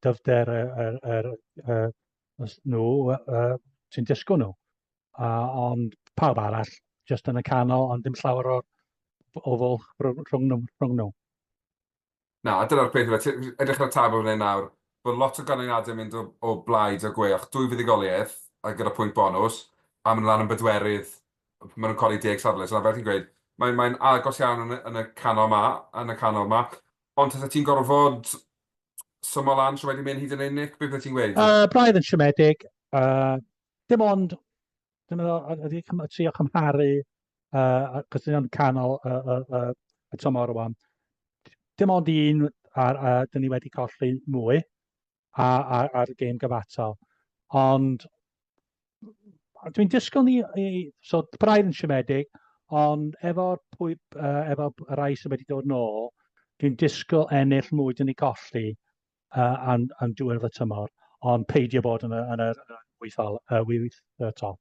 [SPEAKER 2] dyfnder y, y, y, y, y, nhw, ti'n disgwyl nhw. Ond pawb arall, just yn y canol, ond dim llawer o fwlch rhwng nhw. Rhwng nhw.
[SPEAKER 1] Na, dyna'r peth yw, edrych ar y tabl fan hyn nawr, bod lot o ganlyniadau mynd o blaid y Gweilch, dwy fuddugoliaeth a gyda pwynt bonws, a maen nhw lan yn bedwerydd, maen nhw'n colli 10 safle. So fel ti'n gweud, mae'n mae agos iawn yn y canol ma, yn y canol ma. Ond tasa ti'n gorfod symo lan so wedi mynd hyd yn unig, beth ti'n gweud?
[SPEAKER 2] Braidd yn siomedig. Dim ond, dwi'n meddwl, ydy trio cymharu, cos dyn nhw'n canol y tymor rwan. Dim ond un dyn ni wedi colli mwy ar y gêm gyfatal. Ond dwi'n disgwyl ni, so braidd yn siomedig, ond efo rai sydd wedi dod nôl, dwi'n disgwyl ennill mwy dyn ni colli an diwedd y tymor, ond peidio bod yn y wyth top.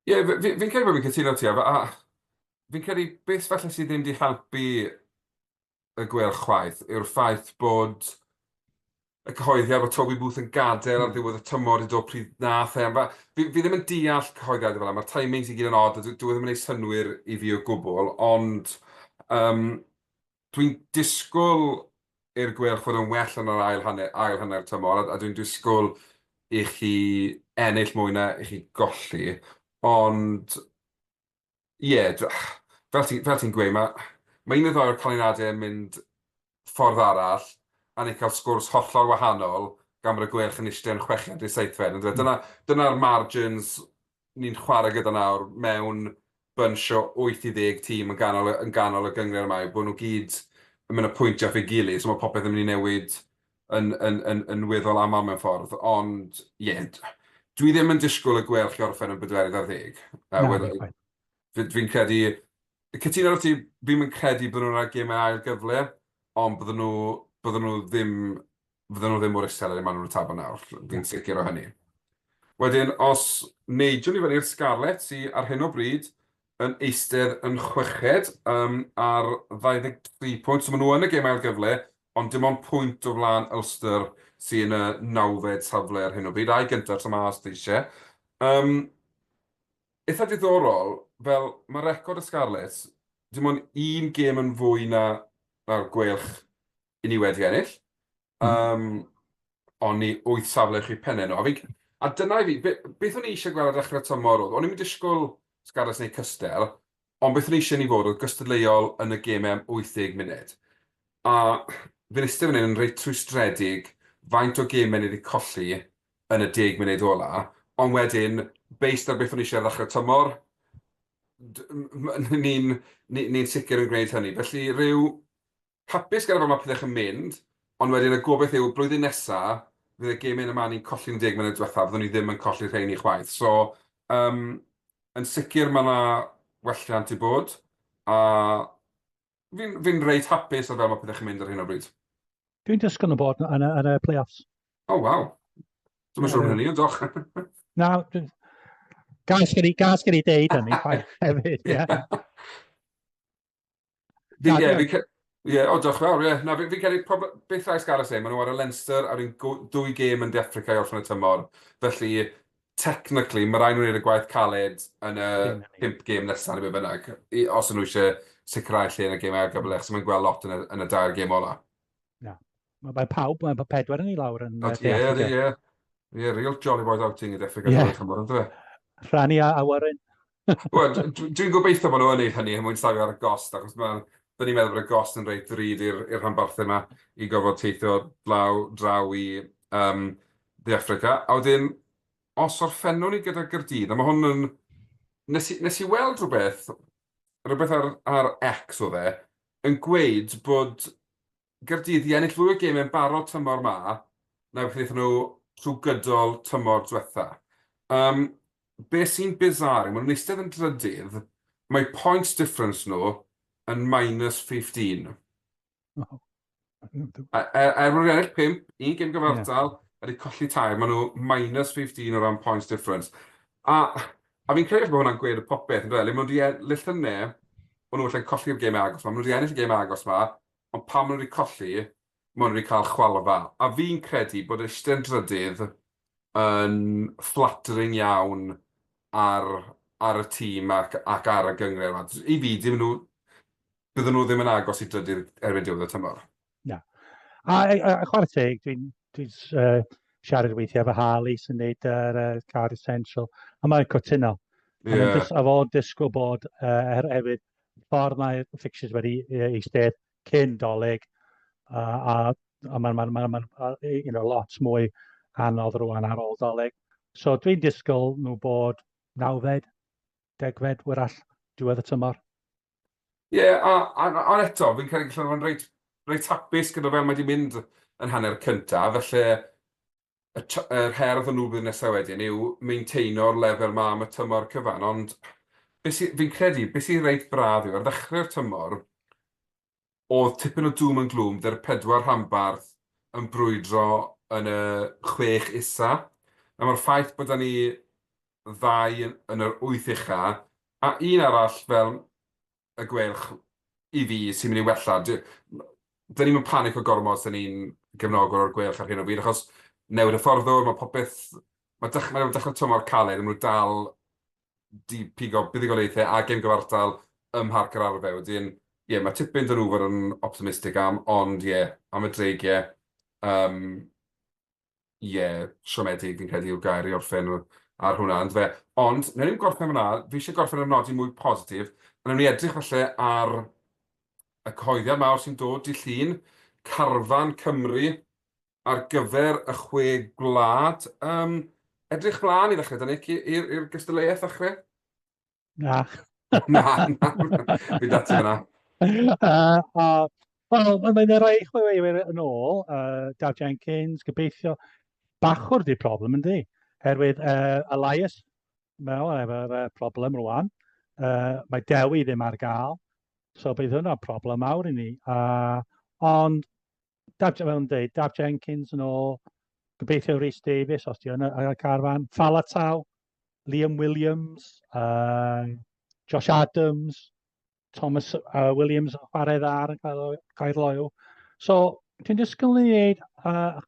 [SPEAKER 1] Ie, yeah, fi'n fi credu bod fi'n cytuno ti, a fi'n credu beth falle sydd ddim wedi helpu y Gweilch chwaith yw'r ffaith bod y cyhoeddiad bod Toby Booth yn gadael ar ddiwedd y tymor i dod pryd nath e. Fi ddim yn deall cyhoeddiadau fel yna, mae'r timings i gyd yn odd, a dwi ddim yn ei synnwyr i fi o gwbl, ond dwi'n disgwyl i'r Gweilch fod yn well yn yr ail hanner tymor, a dwi'n disgwyl i chi ennill mwy na i chi golli, ond ie, yeah, fel ti'n gweud, mae un neu ddau o'r canlyniadau yn mynd ffordd arall, a ni'n cael sgwrs hollol wahanol gan bod y Gweilch yn eistedd yn chweched neu seithfed. Mm. Dyna margins ni'n chwarae gyda nawr mewn bunch o 8 i 10 tîm yn ganol y gynghrair yma, bod nhw gyd yn mynd y pwyntio off ei gilydd, so mae popeth yn mynd i newid yn weddol aml mewn ffordd. Ond, ie, yeah, dwi ddim yn disgwyl y Gweilch i orffen yn 14.
[SPEAKER 2] Na,
[SPEAKER 1] Fi'n credu, cytuno ti, fi'n mynd credu bod nhw'n rhaid gemau ail gyfle, ond bydden nhw ddim mor isel ar y maen nhw'n tabl nawr. Fi'n sicr o hynny. Wedyn, os neidiwn ni fyny'r Scarlets sydd ar hyn o bryd yn eistedd yn chweched ar 23 pwynt. So maen nhw yn y gêm ail gyfle, ond dim ond pwynt o flaen Ulster sy'n y nawfed safle ar hyn o bryd. A'i gyntaf tro 'ma os ti eisiau. Eitha diddorol, fel mae record y Scarlets, dim ond un gêm yn fwy na'r Gweilch i ni wedi ennill. Ond ni wyth safle uwch eu pennau nhw. A dyna i fi, beth o'n i eisiau gweld ar dechrau'r tymor oedd, o'n i'n disgwyl Scarlets neu cystel, ond beth o'n i eisiau ni fod oedd gystadleuol yn y gemau am 80 munud. A fi'n eistedd fan hyn yn reit rhwystredig faint o gemau ni wedi colli yn y 10 munud ola, ond wedyn, based ar beth o'n i eisiau ar ddechrau'r tymor, ni'n ni, ni sicr yn gwneud hynny. Felly rhyw hapus gyda fel mae pethau yn mynd, ond wedyn y gobaith yw blwyddyn nesaf, fydd y gemau yma ni'n colli'n 10 munud diwethaf, fyddwn ni ddim yn colli rheini chwaith. So, yn sicr mae yna welliant i bod, a fi'n fi reit hapus ar fel mae pethau'n mynd ar hyn o bryd.
[SPEAKER 2] Dwi'n disgwyl nhw bod yn y play-offs.
[SPEAKER 1] Oh, waw. Dwi'n siŵr hynny, ond doch.
[SPEAKER 2] Na, gas gen i deud hynny hefyd, ie.
[SPEAKER 1] Fi, ie, fi, Ie, o diolch yn fawr, ie. Na, fi'n credu beth rhaid Scarlets wneud, maen nhw ar y Leinster a'r un dwy gêm yn De Affrica i orffen y tymor. Felly, technically, mae rhaid nhw wneud y gwaith caled yn y pump gêm nesaf neu be bynnag, os ydyn nhw eisiau sicrhau lle yn y gemau ail gyfle, achos mae'n gweld lot yn y dair gêm ola.
[SPEAKER 2] Na. Mae pawb, mae pedwar yn ei lawr yn
[SPEAKER 1] De Affrica. Ie, ie. Ie, real jolly boys outing i De Affrica yeah. Tymor, ynddo fe?
[SPEAKER 2] Rhannu a awyren.
[SPEAKER 1] Wel, dwi'n gobeithio bod nhw yn ei hynny er mwyn safio ar y gost, achos mae, dyn ni'n meddwl bod y gost yn reit ddrud i'r rhanbarthau yma i gorfod teithio draw, draw i De Affrica. A wedyn, os orffennwn ni gyda Gaerdydd, a mae hwn yn... Nes i, nes i weld rhywbeth, rhywbeth ar, ar X oedd e, yn gweud bod Gaerdydd i ennill fwy o gemau'n barod tymor 'ma na beth wnaethon nhw trwy gydol tymor diwetha. Um, be sy'n bizarre yw, maen nhw'n eistedd yn drydydd, mae points difference nhw yn minus 15. Oh. Er, er maen nhw'n ennill 5, un gêm gyfartal, yeah. a wedi colli tair, maen nhw minus 15 o ran points difference. A fi'n credu bod hwnna'n gweud y popeth, yn dweud, le maen nhw wedi, le llynedd, maen nhw allan colli'r gêm agos ma, maen nhw wedi ennill y gêm agos ma, ond pan maen nhw wedi colli, maen nhw wedi cael chwalfa. A fi'n credu bod eistedd yn drydydd yn flattering iawn ar, ar y tîm ac, ac ar y gynghrair 'ma. I fi, dim nhw, bydden nhw ddim yn agos i drydydd erbyn diwedd y tymor.
[SPEAKER 2] Na. A, a, a chwarae teg, dwi'n dwi siarad weithiau efo Harley sy'n neud yr Cardiff Central, a mae'n cytuno. Yeah. A fo'n disgwyl bod hefyd ffordd mae'r fixtures wedi eistedd cyn Dolig, a mae'n ma, ma, ma, ma, you know, lot mwy anodd rwan ar ôl Dolig. So dwi'n disgwyl nhw bod nawfed, degfed, wrach, diwedd y tymor.
[SPEAKER 1] Ie, yeah, a, a, a eto, fi'n credu gallen nhw'n reit, reit hapus gyda fel mae wedi mynd yn hanner cyntaf, felly y yr her iddyn nhw blwyddyn nesaf wedyn yw maintaino'r lefel 'ma am y tymor cyfan, ond be sy... fi'n credu, be sy'n reit braf yw ar ddechrau'r tymor, oedd tipyn o doom and gloom 'da'r pedwar rhanbarth yn brwydro yn y chwech isa'. A mae'r ffaith bod 'da ni ddau yn yr wyth ucha', a un arall fel y Gweilch i fi sy'n mynd i wella. Dyn ni'm yn panico gormod os 'da ni'n gefnogwr o'r Gweilch ar hyn o bryd, achos newid hyfforddwr, mae popeth... Mae dech- mae dechrau tymor caled, a maen nhw dal 'di pigo buddugoliaethau a gêm gyfartal ym Mharc yr Arfau. Wedyn, ie, mae tipyn 'da nhw fod yn optimistig am, ond ie, am y Dreigiau, yym, Ie, siomedig fi'n credu yw'r gair i orffen ar hwnna, yndyfe? Ond, wnawn ni'm gorffen fan'na, fi isie gorffen ar nodyn mwy positif, a wnawn ni edrych falle ar y cyhoeddiad mawr sy'n dod dydd Llun, carfan Cymru ar gyfer y Chwe Gwlad. Yym, edrych mlaen i ddechrau 'da Nick i'r gystadleuaeth ddechrau?
[SPEAKER 2] Na.
[SPEAKER 1] Na, na, fi 'da ti fan'na.
[SPEAKER 2] Wel, mae'n rhai chwaraewyr yn ôl, Daf Jenkins, gobeithio. Bachwr di'r problem, yndi? Herwydd Elias, mae o efo'r problem rwan. Mae Dewi ddim ar gael, so bydd hwnna'n problem mawr i ni. Ond, Daf, fel yn dweud, Daf Jenkins yn ôl, gobeithio Rhys Davies, os di yn y carfan, Falatau, Liam Williams, Josh Adams, Thomas Williams yn chwarae dda ar y Caerloyw. So, dwi'n disgwyl ni wneud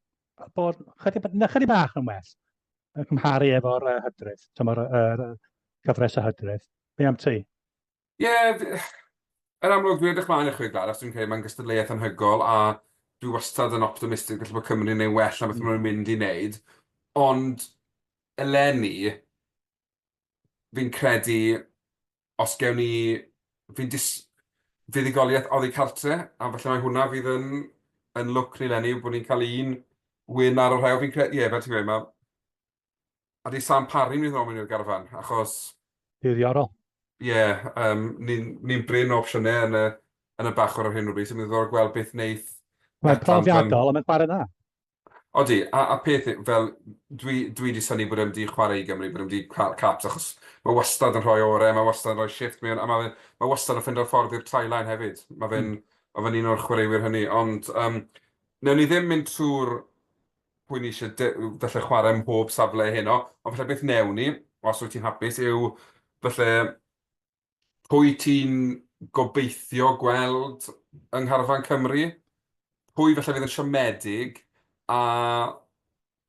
[SPEAKER 2] bod chydig, chydig bach yn well yn cymharu efo'r hydref, tymor yr cyfres y hydref. Be am ti?
[SPEAKER 1] Ie, yeah, yn amlwg dwi'n edrych mlaen i'r Chwe Gwlad, achos dwi'n credu mae'n gystadleuaeth anhygoel a dwi wastad yn optimistig falle bod Cymru'n gwneud well na beth maen nhw'n mynd i wneud. Ond eleni, fi'n credu, os gewn ni... fi'n dis... fuddugoliaeth oddi cartre, a falle mai hwnna fydd yn yn lwc ni 'leni, yw bod ni'n cael un win ar y rhewl. Fi'n credu, ie, fel ti'n gweud, ma'... A 'di Sam Parry mynd i ddod mewn i'r garfan, achos...
[SPEAKER 2] Ddiddorol.
[SPEAKER 1] Ie, yym, ni'n ni'n brin o opsiynau yn y yn y bachwr ar hyn o bryd, so mae'n ddiddorol gweld beth wneith...
[SPEAKER 2] Mae'n profiadol a mae'n chwarae dda.
[SPEAKER 1] Odi, a a peth yw, fel, dwi dwi 'di synnu bod e'm 'di chwarae i Gymru, bod e'm 'di cael caps, achos mae wastad yn rhoi orau, mae wastad yn rhoi shifft mewn, a mae fe mae wastad yn ffindo'r ffordd i'r try line hefyd. Mae fe'n ma' fe'n un o'r chwaraewyr hynny, ond yym, wnawn ni ddim mynd trwy'r pwy ni eisiau falle chwarae ym mhob safle heno, ond falle beth wnewn ni, os wyt ti'n hapus, yw falle pwy ti'n gobeithio gweld yng ngharfan Cymru? Pwy falle fydd yn siomedig a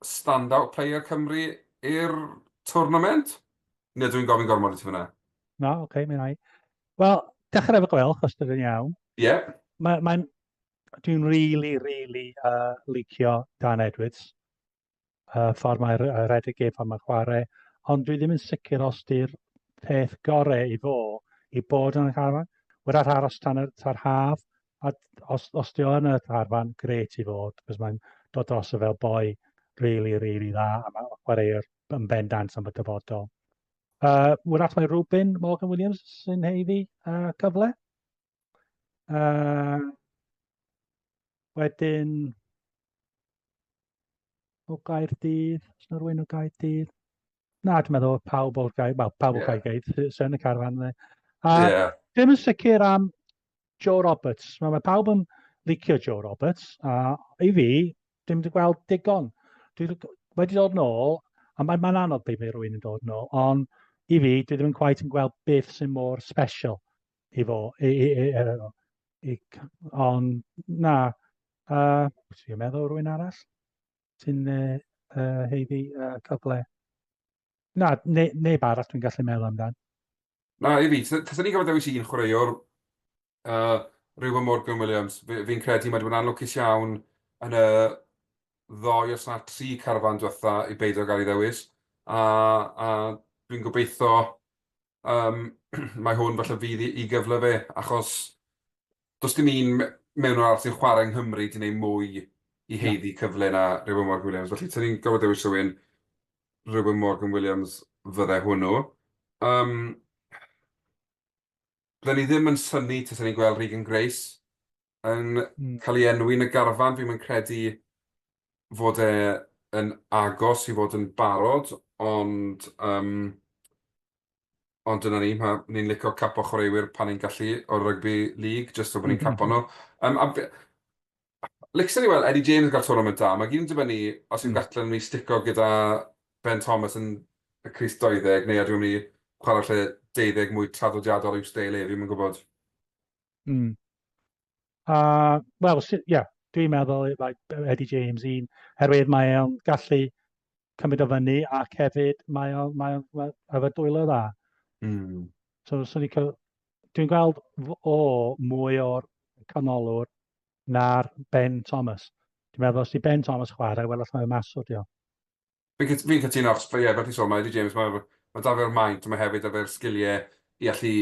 [SPEAKER 1] stand-out player Cymru i'r tournament? Neu ydw i'n gofyn gormod i ti fan'na?
[SPEAKER 2] Na, oce, okay, mi wna i. Wel, dechrau efo Gweilch, os dydyn iawn.
[SPEAKER 1] Ie. Yeah.
[SPEAKER 2] Mae'n, mae, dwi'n really, really licio Dan Edwards. Ffordd mae'r rhedeg gêm pan mae'n chwarae, ond dwi ddim yn sicr os di'r peth gorau i fo i bod yn y carfan. Wrach aros tan y ta'r haf, a os, os di o yn y carfan, grêt i fod, cos mae'n dod dros y fel boi really, really dda, a mae'n chwaraewr yn bendant am y dyfodol. Wrach mae Reuben Morgan Williams sy'n heiddi cyfle. Wedyn, o Gaerdydd, os yna rhywun o Gaerdydd? Na, dwi'n meddwl pawb o'r Gaerdydd, wel, pawb o Gaerdydd sy'n yn y carfan. A yeah. Ddim yn sicr am Joe Roberts. Mae, mae pawb yn licio Joe Roberts, a i fi, dim wedi gweld digon. Dwi wedi dod nôl, a mae'n mae anodd beth mae rhywun yn dod nôl, ond i fi, dwi ddim yn quite yn gweld beth sy'n mor special i fo. I, i, i, i, i, ond na, Uh, ti'n meddwl rhywun arall sy'n haeddu cyfle? Na, ne, neb arall dwi'n gallu meddwl amdan.
[SPEAKER 1] Na, i fi, taswn ni'n gorfod dewis un chwaraewr, Reuben Morgan Williams, fi'n fi credu mae wedi bod yn anlwcus iawn yn y ddoi os na tri carfan diwetha i beidio gael ei ddewis, a, a dwi'n gobeithio mae hwn falle fydd i gyfle fe, achos does dim un mewnwr arall sy'n chwarae yng Nghymru 'di gwneud mwy i haeddu cyfle na Reuben Morgan Williams. Felly, 'sen ni'n gorfod dewis rhywun, Reuben Morgan Williams fydde hwnnw. Um, bydden ni ddim yn synnu tasen ni'n gweld Regan Grace yn cael ei enwi yn y garfan. Fi'm yn credu fod e yn agos i fod yn barod, ond um, ond dyna ni, ma' ni'n licio capo chwaraewyr pan ni'n gallu o'r rugby league, jyst so bod ni'n capo nhw. Um, a licsen i weld Eddie James yn cael tournament da, mae gyd yn dibynnu os yw Gatland yn mynd i stico gyda Ben Thomas yn y crys 20, neu ydw i'n mynd i chwarae lle 12 mwy traddodiadol i'w steil e, fi'm yn gwybod.
[SPEAKER 2] Wel, ie, yeah, dwi'n meddwl like, Eddie James un, herwydd mae o'n gallu cymryd o fyny ac hefyd mae o'n mae o, mae efo dwylo dda. So, so ni dwi'n gweld o mwy o'r canolwr na'r Ben Thomas. Dwi'n meddwl os di Ben Thomas chwarae, wel allan o'r mas o dio.
[SPEAKER 1] Fi'n fi cytuno, achos ie, fel ti'n sôn, mae Eddie James, mae, mae 'da fe'r maint, mae hefyd 'da fe'r sgiliau i allu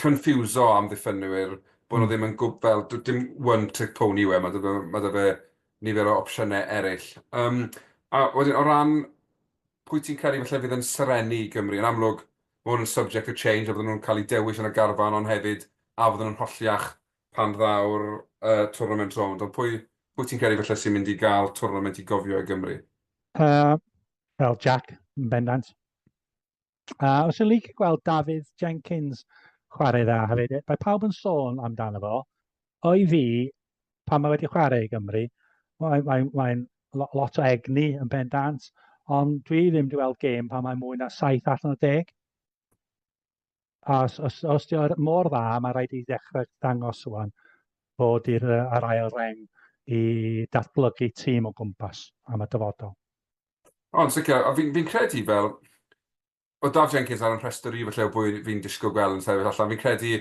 [SPEAKER 1] confuso amddiffynwyr, bod nhw ddim yn gwb- fel, dim one trick pony yw e, mae 'da fe, mae 'da fe nifer o opsiynau eraill. Um, a wedyn, o ran pwy ti'n credu falle fydd yn serennu i Gymru, yn amlwg, mae hwn yn subject to change, a fydden nhw'n cael eu dewis yn y garfan, ond hefyd, a fydden nhw'n holliach pan ddaw'r uh, tournament rownd. Ond pwy, pwy ti'n credu falle sy'n mynd i gael tournament i gofio i Gymru?
[SPEAKER 2] Wel, Jack, yn bendant. Os yw'n licio gweld Dafydd Jenkins chwarae dda hefyd, mae pawb yn sôn amdano fo. O'i fi, pan mae wedi chwarae i Gymru, mae'n mae, mae lot o egni yn bendant, ond dwi ddim wedi weld gêm pan mae mwy na 7 allan o 10. A os, os, os di o'r mor dda, mae rhaid i ddechrau dangos rwan fod i'r ar ail reng i datblygu tîm o gwmpas am y dyfodol.
[SPEAKER 1] Ond sicr, a fi'n fi credu fel, o Daf Jenkins ar yn rhestr i falle o bwy fi'n disgwyl gweld yn sefyll allan, fi'n credu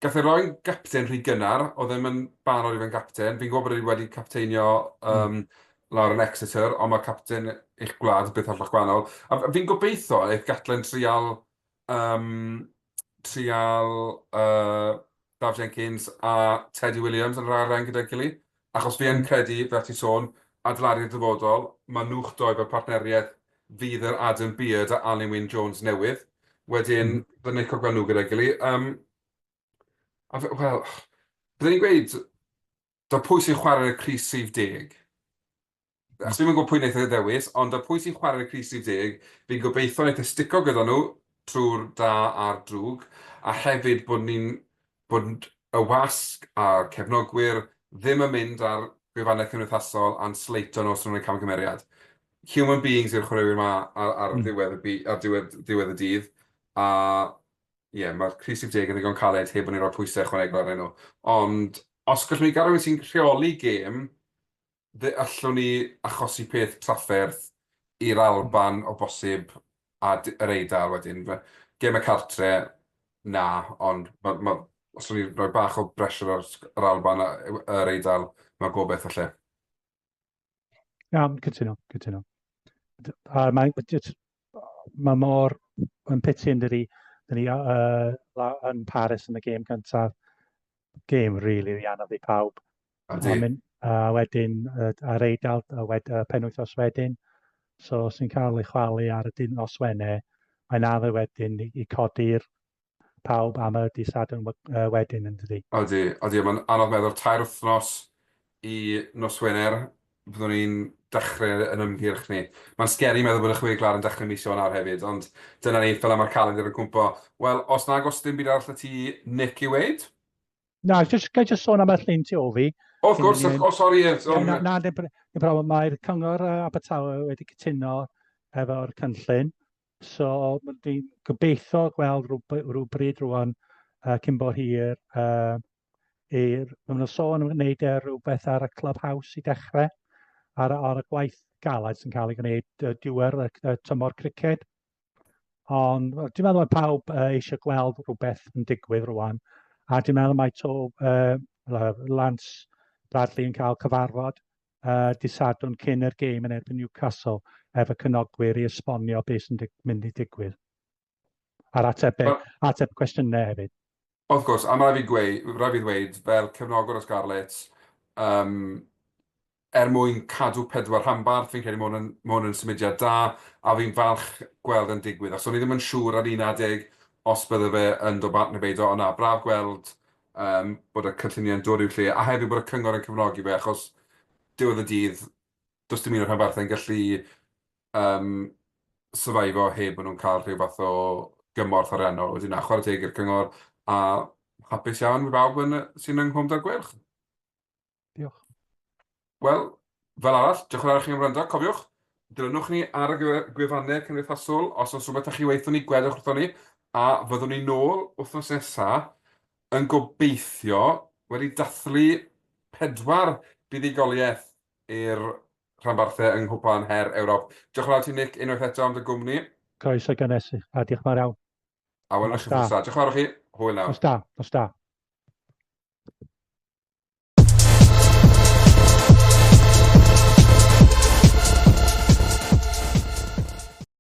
[SPEAKER 1] gath ei roi'n gapten rhy gynnar, oedd ddim yn barod i fod yn gapten. Fi'n gwybod bod e wedi capteinio lawr yn Exeter, ond mae capten eich gwlad beth hollol gwahanol. A fi'n gobeithio eith Gatland trial um, trial Daf Jenkins a Teddy Williams yn yr ail reng gyda'i gilydd. Achos fi yn credu, fel ti'n sôn, adeiladu'r dyfodol, mae nhw'ch doi fel partneriaeth fydd yr Adam Beard a Alun Wyn Jones newydd. Wedyn, byddwn ni'n licio gweld nhw gyda'i gilydd. Um, a fe, wel, byddwn ni'n gweud, da pwy sy'n chwarae y crys rhif 10? Achos fi'm yn gwybod pwy wnaeth e ddewis, ond 'da pwy sy'n chwarae crys rhif deg, fi'n gobeithio wnaeth e stico gyda nhw trwy'r da a'r drwg, a hefyd bod ni'n... bod y wasg a'r cefnogwyr ddim yn mynd ar gwefannau cymdeithasol a'n sleito nhw os nhw'n gwneud camgymeriad. Human beings yw'r chwaraewyr 'ma ar ar ddiwedd y by- ar diwedd diwedd y dydd, a... Ie, mae'r crys rhif 10 yn ddigon caled heb bod ni'n rhoi pwysau ychwanegol arnyn nhw. Ond os gallwn ni gael rhywun sy'n rheoli gêm, fe allwn ni achosi peth trafferth i'r Alban o bosib a yr Eidal wedyn. Gemau cartre, na, ond ma' ma' os allwn ni roi bach o bressure ar yr Alban a yr Eidal, mae gobaith falle.
[SPEAKER 2] Iawn, cytuno, cytuno. A mae'n mae mor yn piti yn dydi, dyn ni yn Paris yn y gêm gyntaf, gêm rili really anodd i pawb.
[SPEAKER 1] Ydy.
[SPEAKER 2] A, mynd, a wedyn ar Eidal, a wed, penwythnos wedyn, so os ni'n cael ei chwalu ar y dyn nos Wener, mae'n addo wedyn i, i codi'r pawb am y dydd Sadwrn wedyn yn dydi?
[SPEAKER 1] Odi, odi, mae'n anodd meddwl, tair wythnos i nos Wener byddwn ni'n dechrau yn ymgyrch ni. Mae'n scary meddwl bod y Chwe Gwlad yn dechrau mis Ionawr hefyd, ond dyna ni, fel 'na mae'r calendr yn cwmpo. Wel, os nag oes dim byd arall 'da ti, Nick, i weud?
[SPEAKER 2] Na, just, ga i just sôn am y llun tu ôl fi?
[SPEAKER 1] Wrth gwrs, o sori, ie.
[SPEAKER 2] Na, na, dim problem. Mae'r Cyngor Abertawe wedi cytuno efo'r cynllun. So, dwi'n gobeithio gweld rhywbryd rwan cyn bo hir i'r... Maen nhw'n sôn am wneud e rhywbeth ar y clubhouse i dechrau, ar, ar y gwaith galed sy'n cael ei gwneud diwedd y, y tymor criced. Ond dwi'n meddwl mae pawb eisiau gweld rhywbeth yn digwydd rwan. A dwi'n meddwl mae to, Lance Bradley yn cael cyfarfod dydd Sadwrn cyn yr gêm yn erbyn Newcastle efo cynogwyr i esbonio beth sy'n mynd i digwydd. A'r ateb, well, ateb cwestiynau hefyd.
[SPEAKER 1] Wrth gwrs, a mae rhaid fi gweud, rhaid fi ddweud, fel cefnogwr o Scarlets, um, er mwyn cadw pedwar rhanbarth, fi'n credu mae hwn yn, ma hwn yn symudiad da, a fi'n falch gweld yn digwydd. Achos o'n i ddim yn siŵr ar un adeg os bydde fe yn dod bant neu beidio, ond na, braf gweld yym bod y cynlluniau'n dod i'w lle, a hefyd bod y cyngor yn cefnogi fe, achos diwedd y dydd, does dim un o'r rhanbarthau'n gallu yym syfaifo heb bod nhw'n cael rhyw fath o gymorth ariannol. Wedyn na, chwarae teg i'r cyngor, a hapus iawn i bawb yn, sy'n yng Nghwm Daf Gweilch.
[SPEAKER 2] Diolch.
[SPEAKER 1] Wel, fel arall, diolch yn fawr i chi am wrando. Cofiwch, dilynwch ni ar y gwefannau cymdeithasol. Os oes rhywbeth ydych chi weithio ni, gwedwch wrthon ni. A fyddwn ni nôl wythnos nesa yn gobeithio wedi dathlu pedwar buddugoliaeth i'r rhanbarthau yng Nghwpan Her Ewrop. Diolch yn fawr ti, Nick, unwaith eto am dy gwmni.
[SPEAKER 2] Croeso gynnes, a diolch yn fawr iawn.
[SPEAKER 1] A welwn ni chi wythnos nesa. Diolch yn fawr i chi. Hwyl nawr.
[SPEAKER 2] Nos da, nos da.